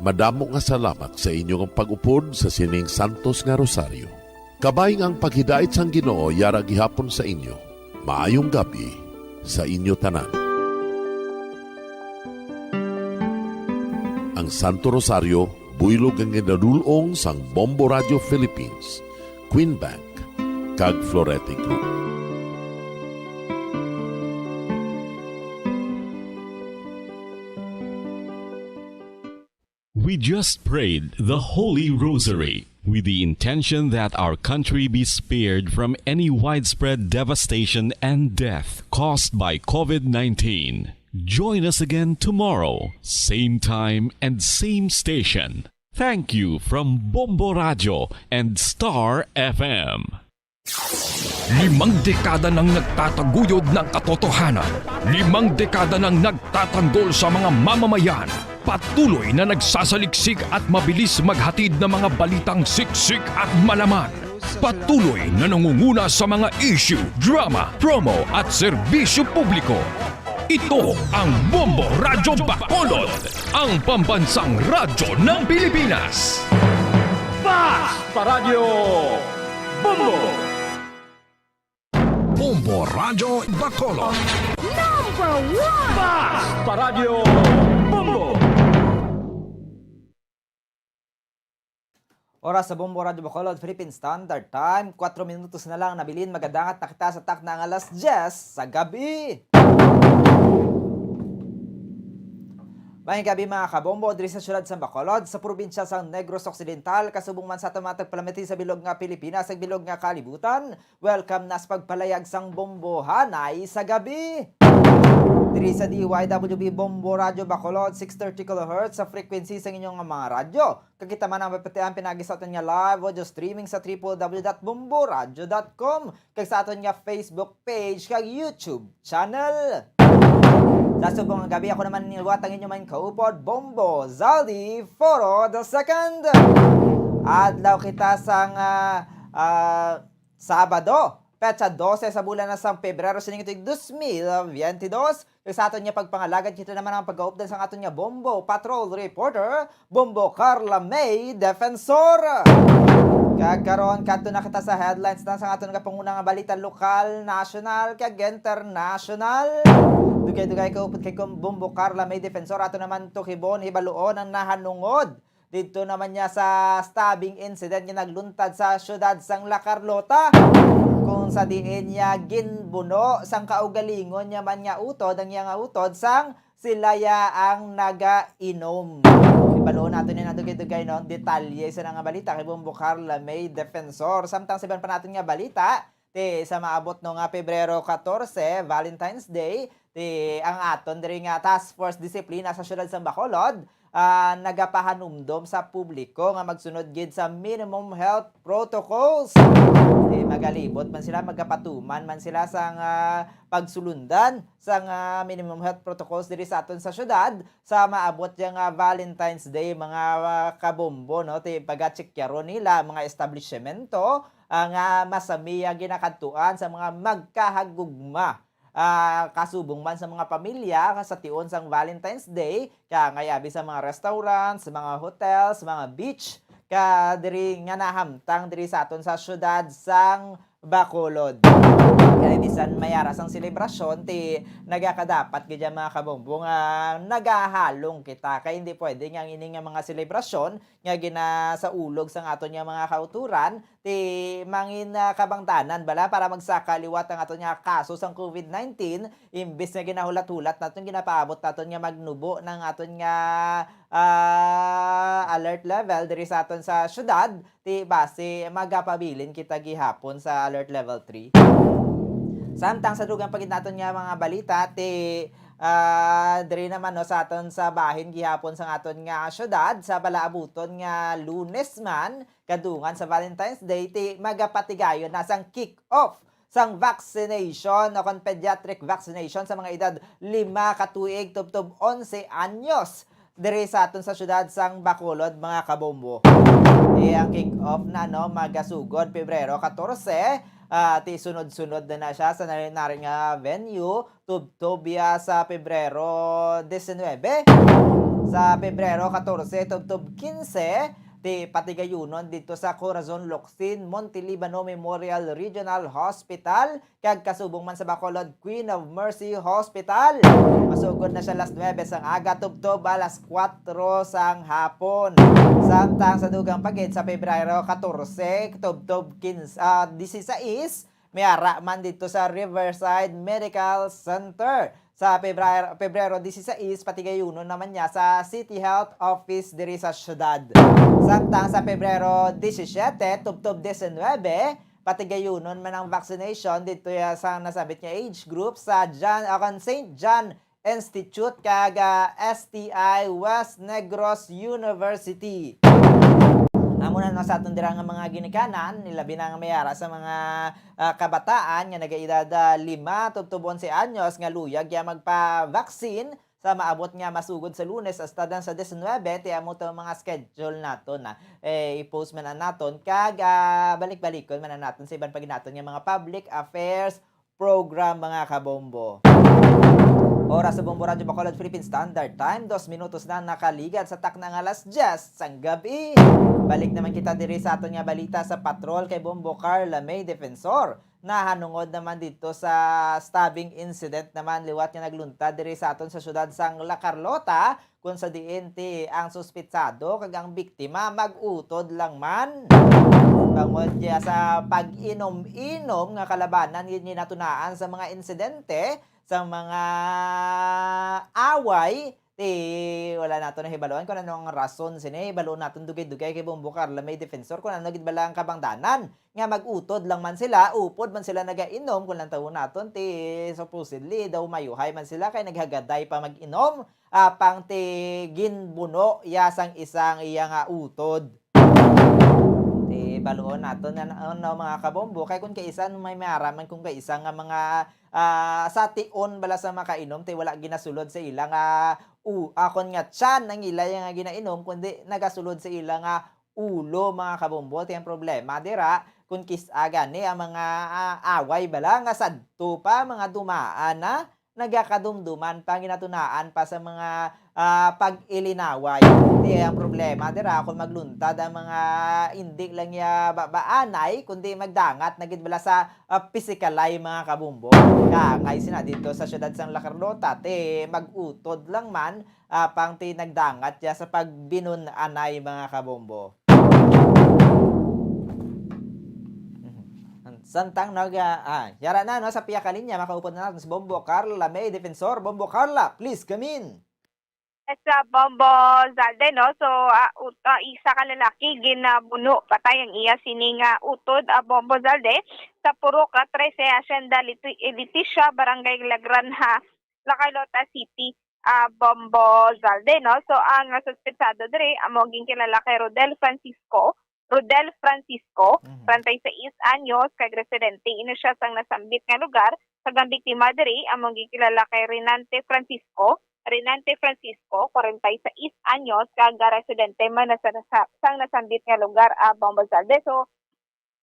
Madamo nga salamat sa inyo nga pag-upod sa sining santos nga rosaryo. Kabay nga ang paghidait sang Ginoo yara gihapon sa inyo. Maayong gab-i sa inyo tanan. Ang Santo Rosario, buylog nga ginadul-ong sang Bombo Radio Philippines, Queen Bank, kag Florete Group. We just prayed the Holy Rosary. With the intention that our country be spared from any widespread devastation and death caused by COVID nineteen. Join us again tomorrow, same time and same station. Thank you from Bombo Radio and Star F M. Limang dekada nang nagtataguyod ng katotohanan. Limang dekada nang nagtatanggol sa mga mamamayan. Patuloy na nagsasaliksik at mabilis maghatid ng mga balitang siksik at malaman. Patuloy na nangunguna sa mga issue, drama, promo at serbisyo publiko. Ito ang Bombo Radyo Bacolod, ang pambansang radyo ng Pilipinas. Fast Paradio Bombo! Bombo Radyo Bacolod. Number one! Fast Paradio Bombo! Oras sa Bombo Radyo Bacolod, Philippine Standard Time, kwatro minutos na lang nabilin, magadangat na kita sa takna nga alas diyes sa gabi. Maayong gabi, mga kabombo, diri sa siyudad sa Bacolod, sa probinsya sang Negros Occidental, kasubong man sa aton mga tagpalamati sa bilog nga Pilipinas, sa bilog nga kalibutan. Welcome na sa pagpalayag sang bombohanay sa gabi. Diri sa D Y W B Bombo Radyo Bacolod, six thirty kilohertz sa frequency sang inyong mga radyo. Kag kita man ang mapatian pinagi sa aton nga live audio streaming sa triple W dot bomboradyo dot com kag sa aton nga Facebook page kag YouTube channel. Sa subong nga gabi, ako naman niliwat ang inyo man kaupod, Bombo Zaldi Foro the second. Adlaw kita sang, ah, ah, Sabado, petsa dose sa bulan na sang Pebrero sining tuig dos mil biyente dos. Kag sa aton nga pagpangalagad, kita naman ang pag-update sang aton nga Bombo Patrol Reporter, Bombo Carla May Defensor. Kag karon, kadto na kita sa headlines na sang aton nga pangunang nga balita, lokal, national, kag international. Dugay-dugay ko upod kay Bombo Carla May Defensor, ato naman tukibon, hibaluon ang nahanungod didto naman niya sa stabbing incident nga nagluntad sa siyudad sang La Carlota, kung sa diin niya ginbuno sang kaugalingon niya man nga utod ang iya nga utod sang sila ya ang nagainom. Ibalo nato ni na dugay-dugay, no, detalye sa nga balita kay Bombo Carla May Defensor. Samtang sa iban pa naton nga balita, ti sa maabot, no, nga Pebrero katorse, Valentine's Day, ti ang aton diri nga Task Force Disiplina sa siyudad sa Bacolod, ah, nagapahanumdom sa publiko nga magsunod gid sa minimum health protocols. Ti magalibot man sila, magapatuman man sila sang, ah, pagsulundan sang, ah, minimum health protocols diri sa aton sa siyudad sa maabot dya nga Valentine's Day, mga, ah, kabombo, no? Ti pagatsikyaron nila mga establishmento, ah, nga masami ang ginakadtuan sa mga magkahagugma, ah, kasubong man sa mga pamilya sa tion sang Valentine's Day, kaya nga abi sa mga restaurants, mga hotels, mga beach, ka diri nga nahamtang diri sa aton sa siyudad sang Bacolod. Kay bisan mayara sang selebrasyon, ti nagakadapat gid ang mga kabombo nga nagahalong kita. Kay hindi pwede nga ang ini nga mga selebrasyon nga ginasaulog sang aton nga mga kauturan, ti mangin, ah, kabangdanan bala para magsaka liwat ang aton nga kaso sang COVID nineteen, imbis nga ginahulat-hulat naton, ginapaabot naton nga magnubo ng aton nga, ah, alert level diri sa aton sa syudad, ti basi magapabilin kita gihapon sa alert level three. Samtang sa dugang pa gid naton nga mga balita, ti, ah, diri naman, no, sa aton sa bahin gihapon sang aton nga syudad, sa palaabuton nga Lunes man, kadungan sa Valentine's Day, ti magapatigayon na sang kick-off sang vaccination o kon pediatric vaccination sa mga edad lima ka tuig tubtob onse anyos diri sa aton sa syudad sang Bacolod, mga kabombo. Ti ang kick-off na, no, magasugod Pebrero katorse, ah, ti sunod-sunod na na siya sa nari-nari nga venue, tubtob ya sa Pebrero diecinuebe, sa Pebrero katorse tubtob kinse, ti patigayunon dito sa Corazon Locsin Montelibano Memorial Regional Hospital, kag kasubong man sa Bacolod Queen of Mercy Hospital. Masugod na siya alas nuebe sang aga tubtob alas kuwatro sang hapon. Samtang sa dugang pa gid sa Pebrero katorse tubtob kinse, ah, disisais, may ara man dito sa Riverside Medical Center. Sa Pebrero, Pebrero dieciséis, patigayunon naman niya sa City Health Office diri sa syudad. Samtang sa Pebrero disisiete tubtob diecinuebe, patigayunon man ang vaccination didto ya sa nasabit nga age group sa John, o kan Saint John Institute kag, ah, S T I West Negros University. Amo na no sa aton dira nga mga ginikanan, ilabi na nga may ara sa mga, ah, kabataan nga nagaedad, ah, lima tubtob onse anyos nga luyag ya magpa-vaccine sa maabot nga masugod sa Lunes hasta dan sa diecinuebe, ti amo to mga schedule naton, ah. Eh, i-post man na naton kag, ah, balik-balikon man na naton sa iban pa gid naton nga mga public affairs program, mga kabombo. Oras sa Bombo Radyo Bacolod Philippine Standard Time, dos minutos na nakaligad sa takna nga alas diyes sang gabi. Balik naman kita diri sa aton nga balita sa patrol kay Bombo Carla May Defensor. Nahanungod naman dito sa stabbing incident naman liwat nga nagluntad diri sa aton sa syudad sang La Carlota, kung sa diin ti ang suspitsado kag ang biktima mag-utod lang man. Bangod niya sa pag-inom-inom nga kalabanan gid ni natunaan sa mga insidente, sa mga away, ti wala nato nahibaluan kung ano ang rason sini. Hibaluon naton dugay-dugay kay Bombo Carla May Defensor kung ano gid bala ang kabangdanan nga mag-utod lang man sila, upod man sila nagainom, kung lantawon naton ti supposedly daw mayuhay man sila kay naghagaday pa mag-inom, apang ti ginbuno ya sang isang iya nga utod. Ti baluon naton na, ano, mga kabombo, kay kung kaisan may maaraman kung kaisa nga mga, ah, sa tion bala sa makainom, ti wala ginasulod sa ila nga, u-, akon nga tiyan ang ila nga ginainom, kundi nagasulod sa ila nga ulo, mga kabombo. Ti ang problema dira, kung kis-a gani ang mga, ah, away bala nga sadto pa, mga dumaan na, nagakadumduman pa, ginatunaan pa sa mga, ah, pag-ilinaway. Ti ang problema dira, kung magluntad ang mga indi lang ya ba-, baanay, kundi magdangat na gid bala sa, ah, pisikalay, mga kabombo. Kangay sina dito sa siyudad sang La Carlota, ti mag-utod lang man, apang ti nagdangat ya sa pagbinun-anay, mga kabombo. Mhm. Samtang nag, ah, ah, yara na, no, sa piyakalinya, makaupod na natin si Bombo Carla May Defensor. Bombo Carla, please come in. Yes, ah, Bombo Zalde, no? So, ah, ut-, ah, isa ka lalaki ginabuno, patay ang iya sini nga utod, ah, Bombo Zalde, sa Purok, ah, trese, Hacienda Leti-, Leticia, Barangay La Granja, La Carlota City, ah, Bombo Zalde, no? So, ang, ah, suspetsado diri amo ang ginkilala kay Rodel Francisco, Rodel Francisco, Mhm. treinta y seis anyos, kag residente ini siya sang nasambit nga lugar, kag ang biktima diri amo ang ginkilala kay Renante Francisco, Renante Francisco, kwarenta y seis anyos, kag, ah, residente man na sa, sa, sang nasambit nga lugar, ah, Bombo Zalde. So,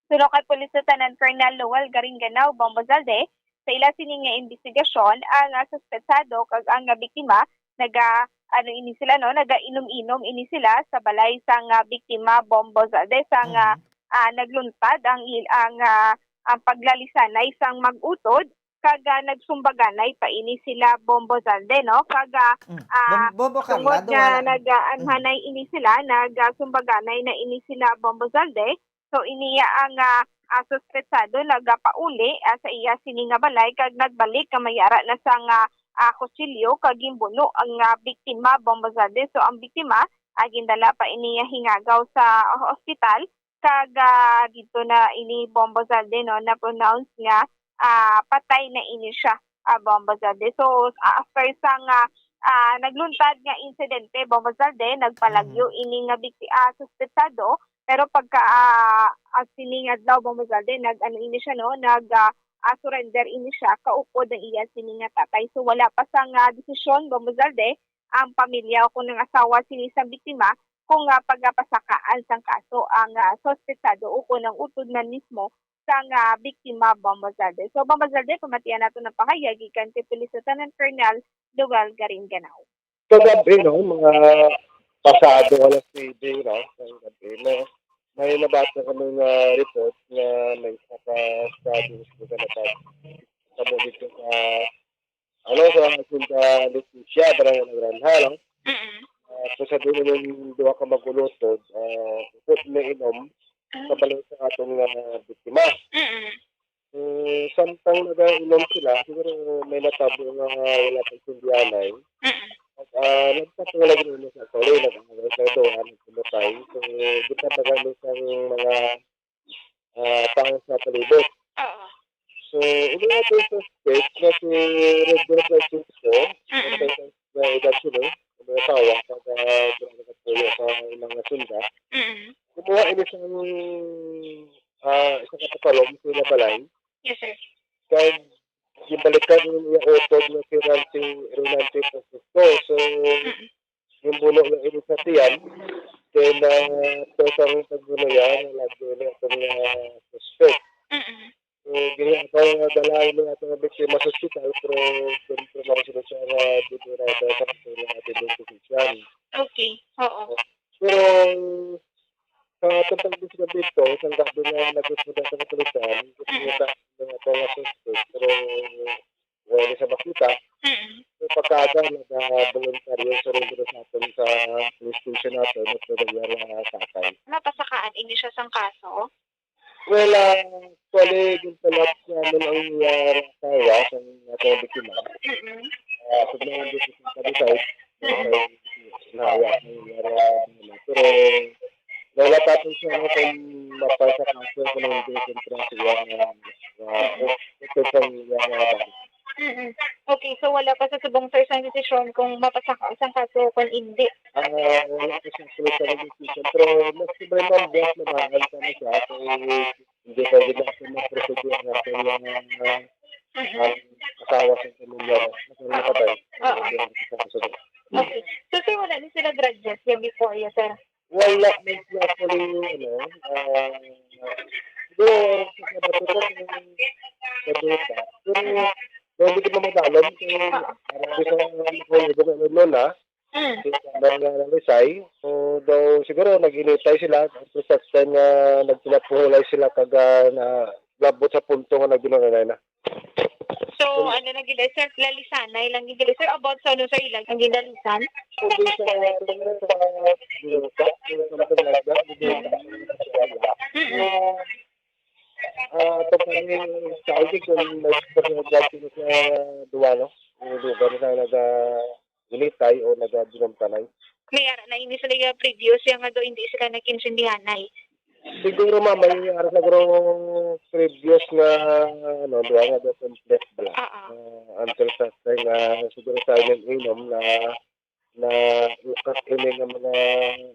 suno kay Police Lieutenant Colonel Lowell Garinganao, Bombo Zalde, sa ila sini nga imbestigasyon, ang, ah, suspetsado kag ang, ah, biktima naga, ano ini sila, no, nagainom-inom ini sila sa balay sang, ah, biktima, Bombo Zalde, sang, ah, Mhm. ah, nagluntad ang il-, ang, ah, ang paglalisanay sang mag-utod, kag, ah, nagsumbaganay pa ini sila, Bombo Zalde, no? Kag, ah, Mm. ah, Bom-, Bombo Carla, tungod nga duwala. nag-, ah, Mhm. anhanay ini sila, nag, ah, sumbaganay na ini sila, Bombo Zalde. So, iniya ang, ah, ah, suspetsado nagapauli, ah, sa iya sini nga balay kag nagbalik nga may ara na sang, ah, ah, kutsilyo kag ginbuno ang, ah, biktima, Bombo Zalde. So, ang biktima, ah, gindala pa iniya hingagaw sa, ah, ospital kag, ah, didto na ini, Bombo Zalde, no, na-pronounce nga, ah, patay na ini siya, ah, Bombo Zalde. So, ah, after sang, ah, ah, nagluntad nga insidente, Bombo Zalde, nagpalagyo Mhm. ini nga bikti-, ah, suspetsado, pero pagka, ah, ah, sining adlaw, Bombo Zalde, nag-ano ini siya, no, nag, ah, ah, surrender ini siya, kaupod ang iya sini nga tatay. So, wala pa sang, ah, desisyon, Bombo Zalde, ang pamilya o kung ang asawa sini sa biktima, kung, ah, pagapasakaan sang kaso ang, ah, suspetsado o kung ang utod man mismo sang, ah, biktima, Bombo Zalde. So, Bombo Zalde, pamatian nato ng pahayag gikan kay Police Lieutenant Colonel Lowell Garinganao. Kagabi, no, mga pasado alas nuebe, no, ng gabi, no, may nabasa kami nga report nga may isa ka stabbing sa nagkatabo dito sa, ano, sa Hacienda Leticia, Barangay La Granja, no? Mm-mm. Ah, so, sabi nila yung duha ka mag-utod, ah, upod na inom sa Mm. balay sa atong, ah, biktima. Mm-mm. So, samtang nagainom sila, siguro may natabo nga wala pa intindihanay. Mm. At, ah, nagpatulog na sa tuloy, nag-away sa duha, nagpatay. So, gitabagan ni sang mga, ah, tao sa palibot. Oo. So, ini ato suspect nga si Rodel Francisco, Mm-mm. Nga edad sila, ang mga tawa, kada drama sa puyo sa ilang nasunda. Mm. Kumuha ini sang, ah, isa ka pasalom sa ila balay. Yes, sir. Kag gibalikan ang iya utod nga si Ranti, Renante Francisco. So, Mm. yung buno nga ini sa tiyan, then, ah, ito sang pagbuno yan, lagi na itong, ah, suspect. Mm. So, gini ako nga dala ini ato nga biktima sa ospital, pero confirm ako sila siya nga dead rider sa ato nga ato identification. Okay, oo. Pero sa atong pag-discover dito, sa gabi nga nagdiskubre sa kapulisan, Mm. Kita nga ato nga suspect, pero wala sa makita. Mm. So, pagkaaga, nag-voluntaryo surrender sa aton sa police station naton, at nangyari ang sakay. Napasakaan ini siya sang kaso? Well, ah, actually, gintalap sa amin ang, ah, asawa sang atong biktima. Mm. Ah, sugnahan dito sa Cavite, Mm. ah, nahawa ang nangyari, ah, pero wala pa po siya, ano, kung mapasa kaso, kung hindi, kontra sa iya, ah, ah, ito sa iya, ah, balik. Mm. Okay, so wala pa sa subong, sir, sang desisyon kung mapasa ka sang kaso kung hindi? Ah, wala pa siya sa decision, pero mas sobra, ma'am, buwas na mahal ka na siya, so, hindi pa gid natin ma-proceed ang ating, ah, Mm-mm. ang asawa sa pamilya, sa mga patay. Oo. Sa kasunod. Okay. So, sir, wala ni sila grudges yan before, yes, sir? Wala man siya actually, ano, ah, siguro, sa kabato ko, kung kaduta. Pero, hindi ko pa madalom, kung Oo. Para di sa mga lola, Mm. Kay Amber nga nalisay, so, daw siguro nag-initay sila, tapos first time nga nagpinapuhulay sila kag, ah, na, labot sa punto nga nagdunay na. So, ano na gid, sir? Lalisanay lang gid, sir. About sa ano, sir, ilang ang ginalisan? Kung di sa, sa, something like that, hindi Mm. Mm. Ah, ah, ito pa rin sa akin kung may special job sila sa duwa, no? Yung lugar na nag-, ah, initay o nag-, ah, dinumtanay. May ara na ini sila yung previous, yung nga daw hindi sila nagkinsindihanay. Siguro, ma'am, may ara siguro previous nga, ano, duwa nga daw conflict bala. Oo. Ah, until sa time nga siguro sa inyong inom na, na ukat ini nga mga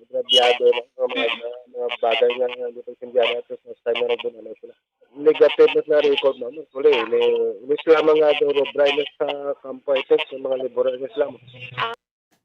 grabyado, no? Nga mga, Mm. mga bagay nga hindi pagsindihan natin sa time nga nagdunay sila. Negative na sa record, ma'am. Actually, ini, ini sila mga duro, bright sa kampo, ito sa mga liburo, ini sila. Ah.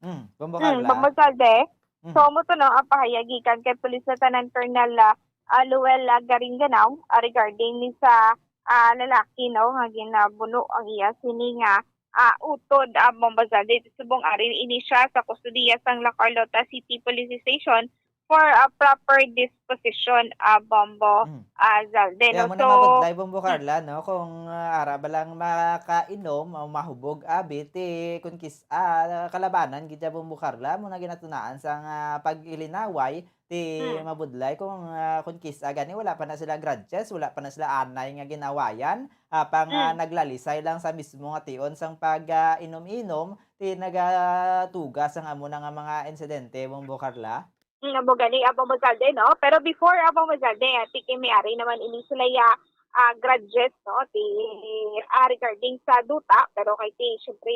Mm, Bombo Mm, Carla. Bombo Zalde. Mm. So, amo to, no, ang pahayag gikan kay Police Lieutenant Colonel, ah, ah, Luel, ah, Garinganao, ah, regarding ni sa, ah, lalaki, no, nga ginabuno ang iya sini nga, ah, utod, ah, Bombo Zalde. Subong ari ini siya sa kustodiya sang La Carlota City Police Station for, ah, proper disposition, ah, Bombo, Mm. ah, Zalde, Kaya no? mo na So, mabudlay, Bombo Mm. Carla, no? Kung, ah, ara ba lang makainom o mahubog abi, ti kun kis-, ah, kalabanan gid siya, Bombo Carla, mo na ginatunaan sang, ah, pag-ilinaway, ti Mm. mabudlay kung, ah, kun kis-, ah, gani wala pa na sila grudges, wala pa na sila anay nga ginawayan, apang, ah, Mm. naglalisay lang sa mismo nga tion sang pag, ah, inom-inom, ti nagatuga sang amo na nga mga insidente, Bombo Carla. Mm, amo gani, Bombo Zalde, no? Pero before, Bombo Zalde, ah, ti kay may ari naman ini sila ya, ah, grudges, no? Ti, ah, regarding sa duta, pero kay ti, syempre,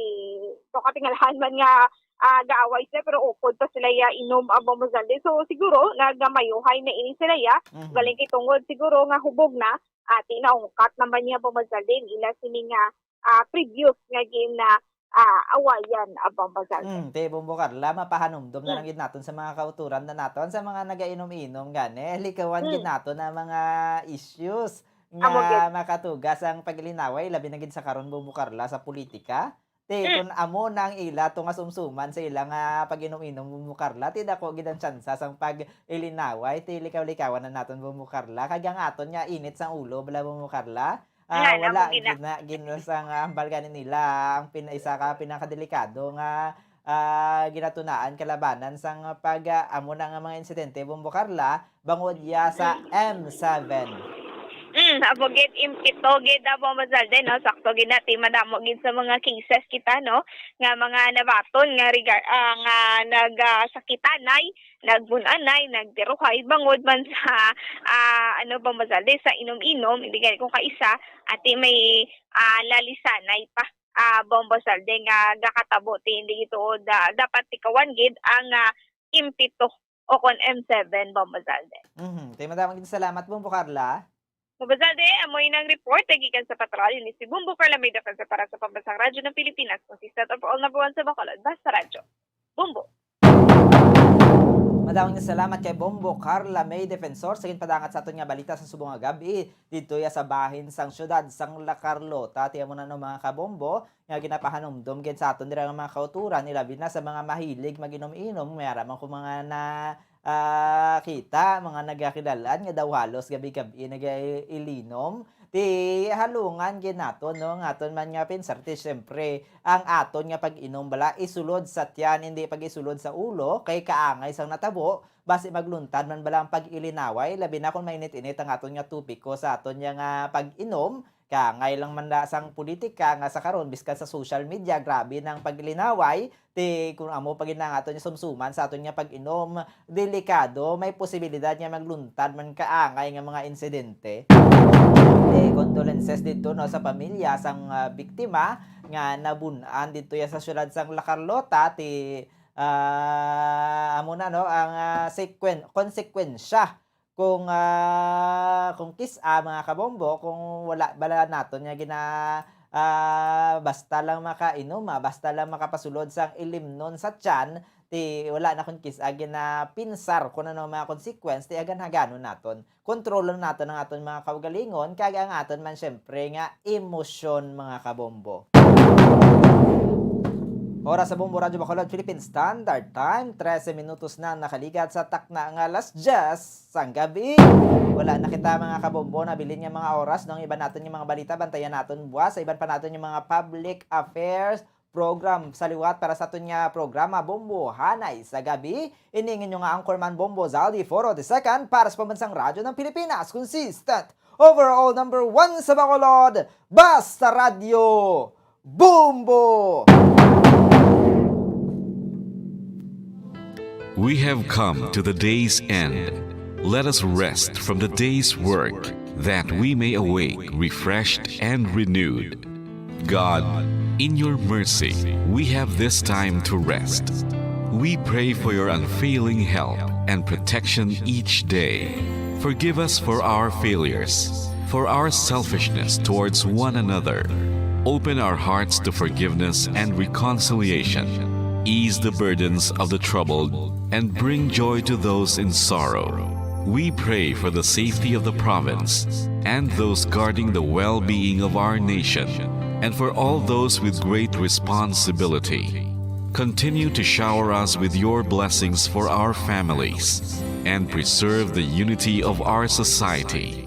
so katingalahan man nga, ah, gaaway sila, pero upod pa sila ya inom, Bombo Zalde. So, siguro, nagamayuhay na ini sila ya. Mhm. Galing kay tungod, siguro, nga hubog na, ah, ti naungkat naman niya, Bombo Zalde, ila sini nga, ah, previous nga gin, ah, ah, awayan, Bombo Zalde. Mm, ti, Bombo Carla, mapahanumdom na Mm. lang gid naton sa mga kauturan na naton, sa mga nagainom-inom gani. Likawan gid Mm. naton ang mga issues Amo nga gid. makatuga sang pag-ilinaway, labi na gid sa karon, Bombo Carla, sa politika. Ti, Mm. kun amo na ang ila to nga sumsuman sa ila nga pag-inom-inom, Bombo Carla, ti dako gid ang tsansa sang pag-ilinaway, ti likaw-likawan na naton, Bombo Carla. Kag ang aton nga init sang ulo, bala, Bombo Carla, Ah, Nga, wala, namo gina- gina-, gin-, sa nga hambal gani nila, ang pin-, isa ka pinakadelikado nga, ah, ginatunaan kalabanan sang pag, ah, amo na nga mga insidente, Bombo Carla, bangod ya sa Mm. M seven. Mm, Amo gid, impito gid, ah, Bombo Zalde, no? Sakto gid na, ti madamo gid sa mga cases kita, no, nga mga nabaton nga regar-, ah, nga nagasakitanay, nagbun-anay, nagtiruhay bangod man sa, ah, ano, Bombo Zalde, sa inom-inom, hindi gani kung kaisa, ati may, ah, lalisanay pa, ah, Bombo Zalde, nga gakatabo ti hindi gituod, ah, dapat tikawan gid ang, ah, impito o kon M seven, Bombo Zalde. Mhm. Kay madamo gid salamat, Bombo Carla. Bombo Zalde, amoy nang report gikan sa patrol. Ini si Bombo Carla, may defense para sa Pambansang Radyo ng Pilipinas, consistent of all number one sa Bacolod. Basta Radyo. Bombo. Madamo nga salamat kay Bombo Carla May Defensor sa ginpadangat sa aton nga balita sa subong nga gab-i didto ya sa bahin sang siyudad sang La Carlota. Ti amo na, no, mga kabombo, nga ginapahanumdom gid sa aton dira nga mga kauturan, ilabi na sa mga mahilig mag-inom-inom, may ara man ko mga na, ah, kita, mga nagakilal-an nga daw halos gabi-gabi nagailinom. Ti halungan gid naton, no, nga aton man nga pensar, ti siyempre, ang aton nga pag-inom bala isulod sa tiyan, hindi pag-isulod sa ulo, kay kaangay sang natabo, basi magluntad man bala ang pag-ilinaway, labi na kon mainit-init ang aton nga topiko sa aton nga, nga pag-inom. Kaangay lang man da sang politika nga sa karon, biskan sa social media, grabe nang pag-ilinaway. Ti, kung amo pa gid na ang aton nga sumsuman sa aton nga pag-inom, delikado, may posibilidad nga magluntad man kaangay nga mga insidente. Ti, condolences didto, no, sa pamilya sang, ah, biktima nga nabun-an didto ya sa siyudad sang La Carlota. Ti, ah, amo na, no, ang, ah, sekwen-, konsekwensya kung, ah, kung kis-a, mga kabombo, kung wala bala naton nga gina-, ah, basta lang makainom, ah, basta lang makapasulod sang ilimnon sa tiyan, ti wala na kun kis-a ginapinsar kung ano ang mga consequence, ti aganhaganon naton. Kontrolon naton ang aton mga kaugalingon, kag ang aton man, siyempre, nga emosyon, mga kabombo. Oras sa Bombo Radyo Bacolod, Philippine Standard Time, trese minutos na nakaligat sa takna nga alas diyes sang gabi. Wala na kita, mga kabombo, nabilin nga mga oras, no? Ang iban naton nga mga balita, bantayan naton buwas sa iban pa naton nga mga public affairs program. Sa liwat, para sa aton nga programa, Bombo Hanay sa Gabi, ini ang inyo nga anchorman, Bombo Zaldi Foro the second, para sa Pambansang Radyo ng Pilipinas, consistent overall number one sa Bacolod, Basta Radyo, Bombo! We have come to the day's end. Let us rest from the day's work, that we may awake refreshed and renewed. God, in your mercy, we have this time to rest. We pray for your unfailing help and protection each day. Forgive us for our failures, for our selfishness towards one another. Open our hearts to forgiveness and reconciliation. Ease the burdens of the troubled and bring joy to those in sorrow. We pray for the safety of the province and those guarding the well-being of our nation, and for all those with great responsibility. Continue to shower us with your blessings for our families and preserve the unity of our society.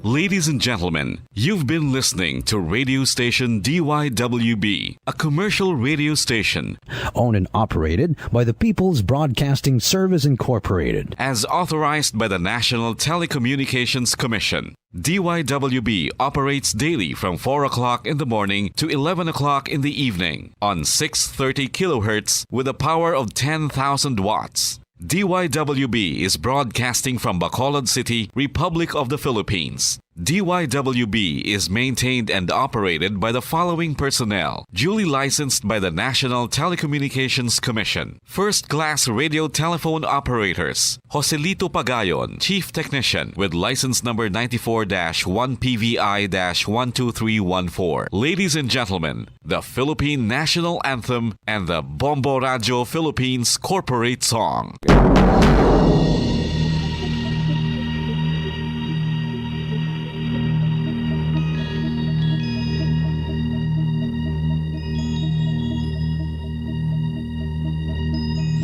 Ladies and gentlemen, you've been listening to radio station D Y W B, a commercial radio station owned and operated by the People's Broadcasting Service Incorporated. As authorized by the National Telecommunications Commission. D Y W B operates daily from four o'clock in the morning to eleven o'clock in the evening on six thirty kilohertz with a power of ten thousand watts. D Y W B is broadcasting from Bacolod City, Republic of the Philippines. D Y W B is maintained and operated by the following personnel, duly licensed by the National Telecommunications Commission. First-class radio telephone operators, Joselito Pagayon, Chief Technician, with license number ninety-four dash one P V I dash one two three one four. Ladies and gentlemen, the Philippine National Anthem and the Bombo Radyo Philippines Corporate Song.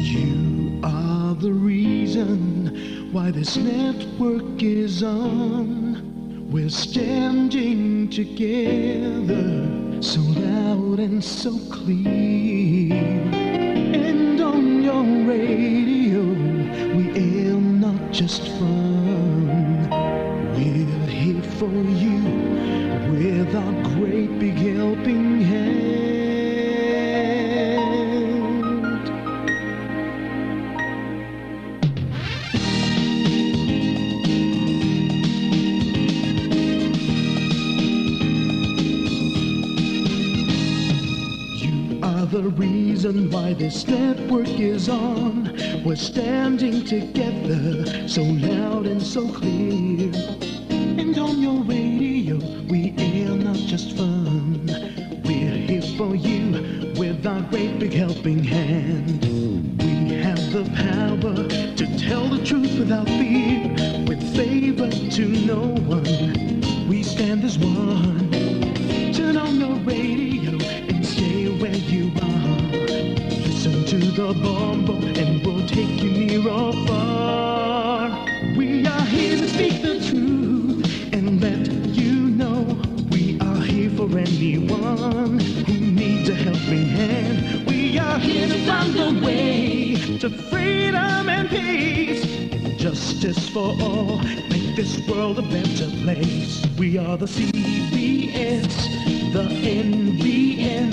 You are the reason why this network is on. We're standing together, so loud and so clear. And on your radio, we air not just fun. We're here for you with our great big helping hand. You are the reason why this network is on. We're standing together, so loud and so clear. And on your radio, we air not just fun. We're here for you with our great big helping hand. We have the power to tell the truth without fear, with favor to no one. We stand as one. Turn on your radio and stay where you are. Listen to the Bombo and we'll take you near or far. We are here to speak the truth and let you know we are here for anyone who needs a helping hand. We are here to find the way to freedom and peace and justice for all. Make this world a better place. We are the C B S, the N B N,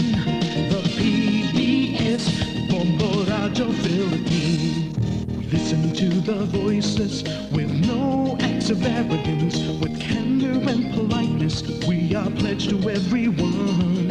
the P B S, Bombo Radyo Philippines. Listen to the voices with no acts of arrogance, with candor and politeness. We are pledged to everyone.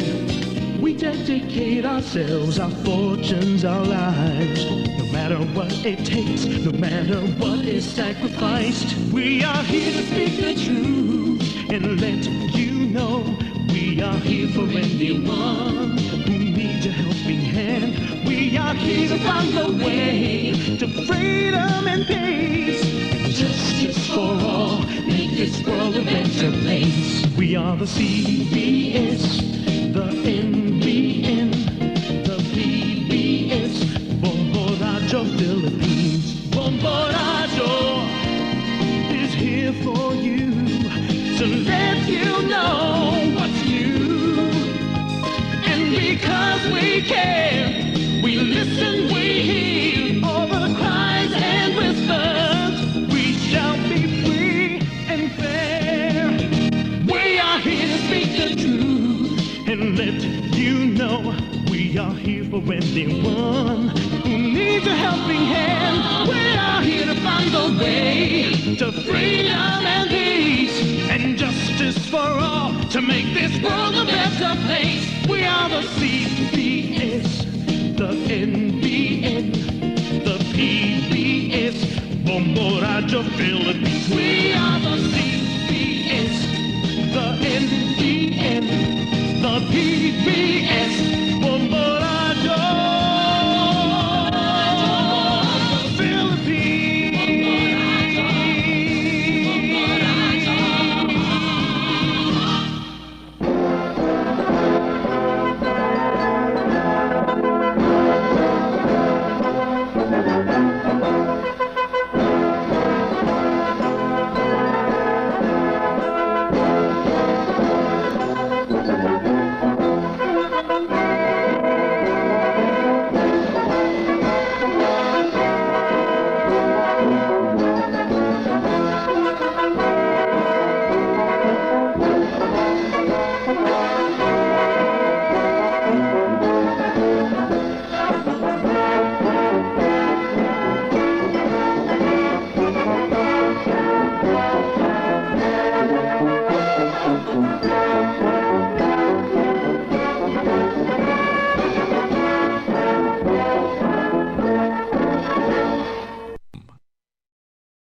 We dedicate ourselves, our fortunes, our lives. No matter what it takes, no matter what is sacrificed, we are here to speak the truth and let you know we are here for anyone who needs a helping hand. We are here to find the way to freedom and peace and justice for all. Make this world a better place. We are the C B S, the N B N, the P B S, Bombo Radyo Philippines. Bombo Radyo is here for you to let you know what's new. And because we care, we listen, we hear all the cries and whispers. We shall be free and fair. We are here to speak the truth and let you know we are here for anyone who needs a helping hand. We are here to find the way to freedom and peace and justice for all, to make this world a better place. We are the C B S, the N B N, the P B S, Bombo Radyo Philippines. We are the C B S, the N B N, the P B S, Bombo Radyo Philippines.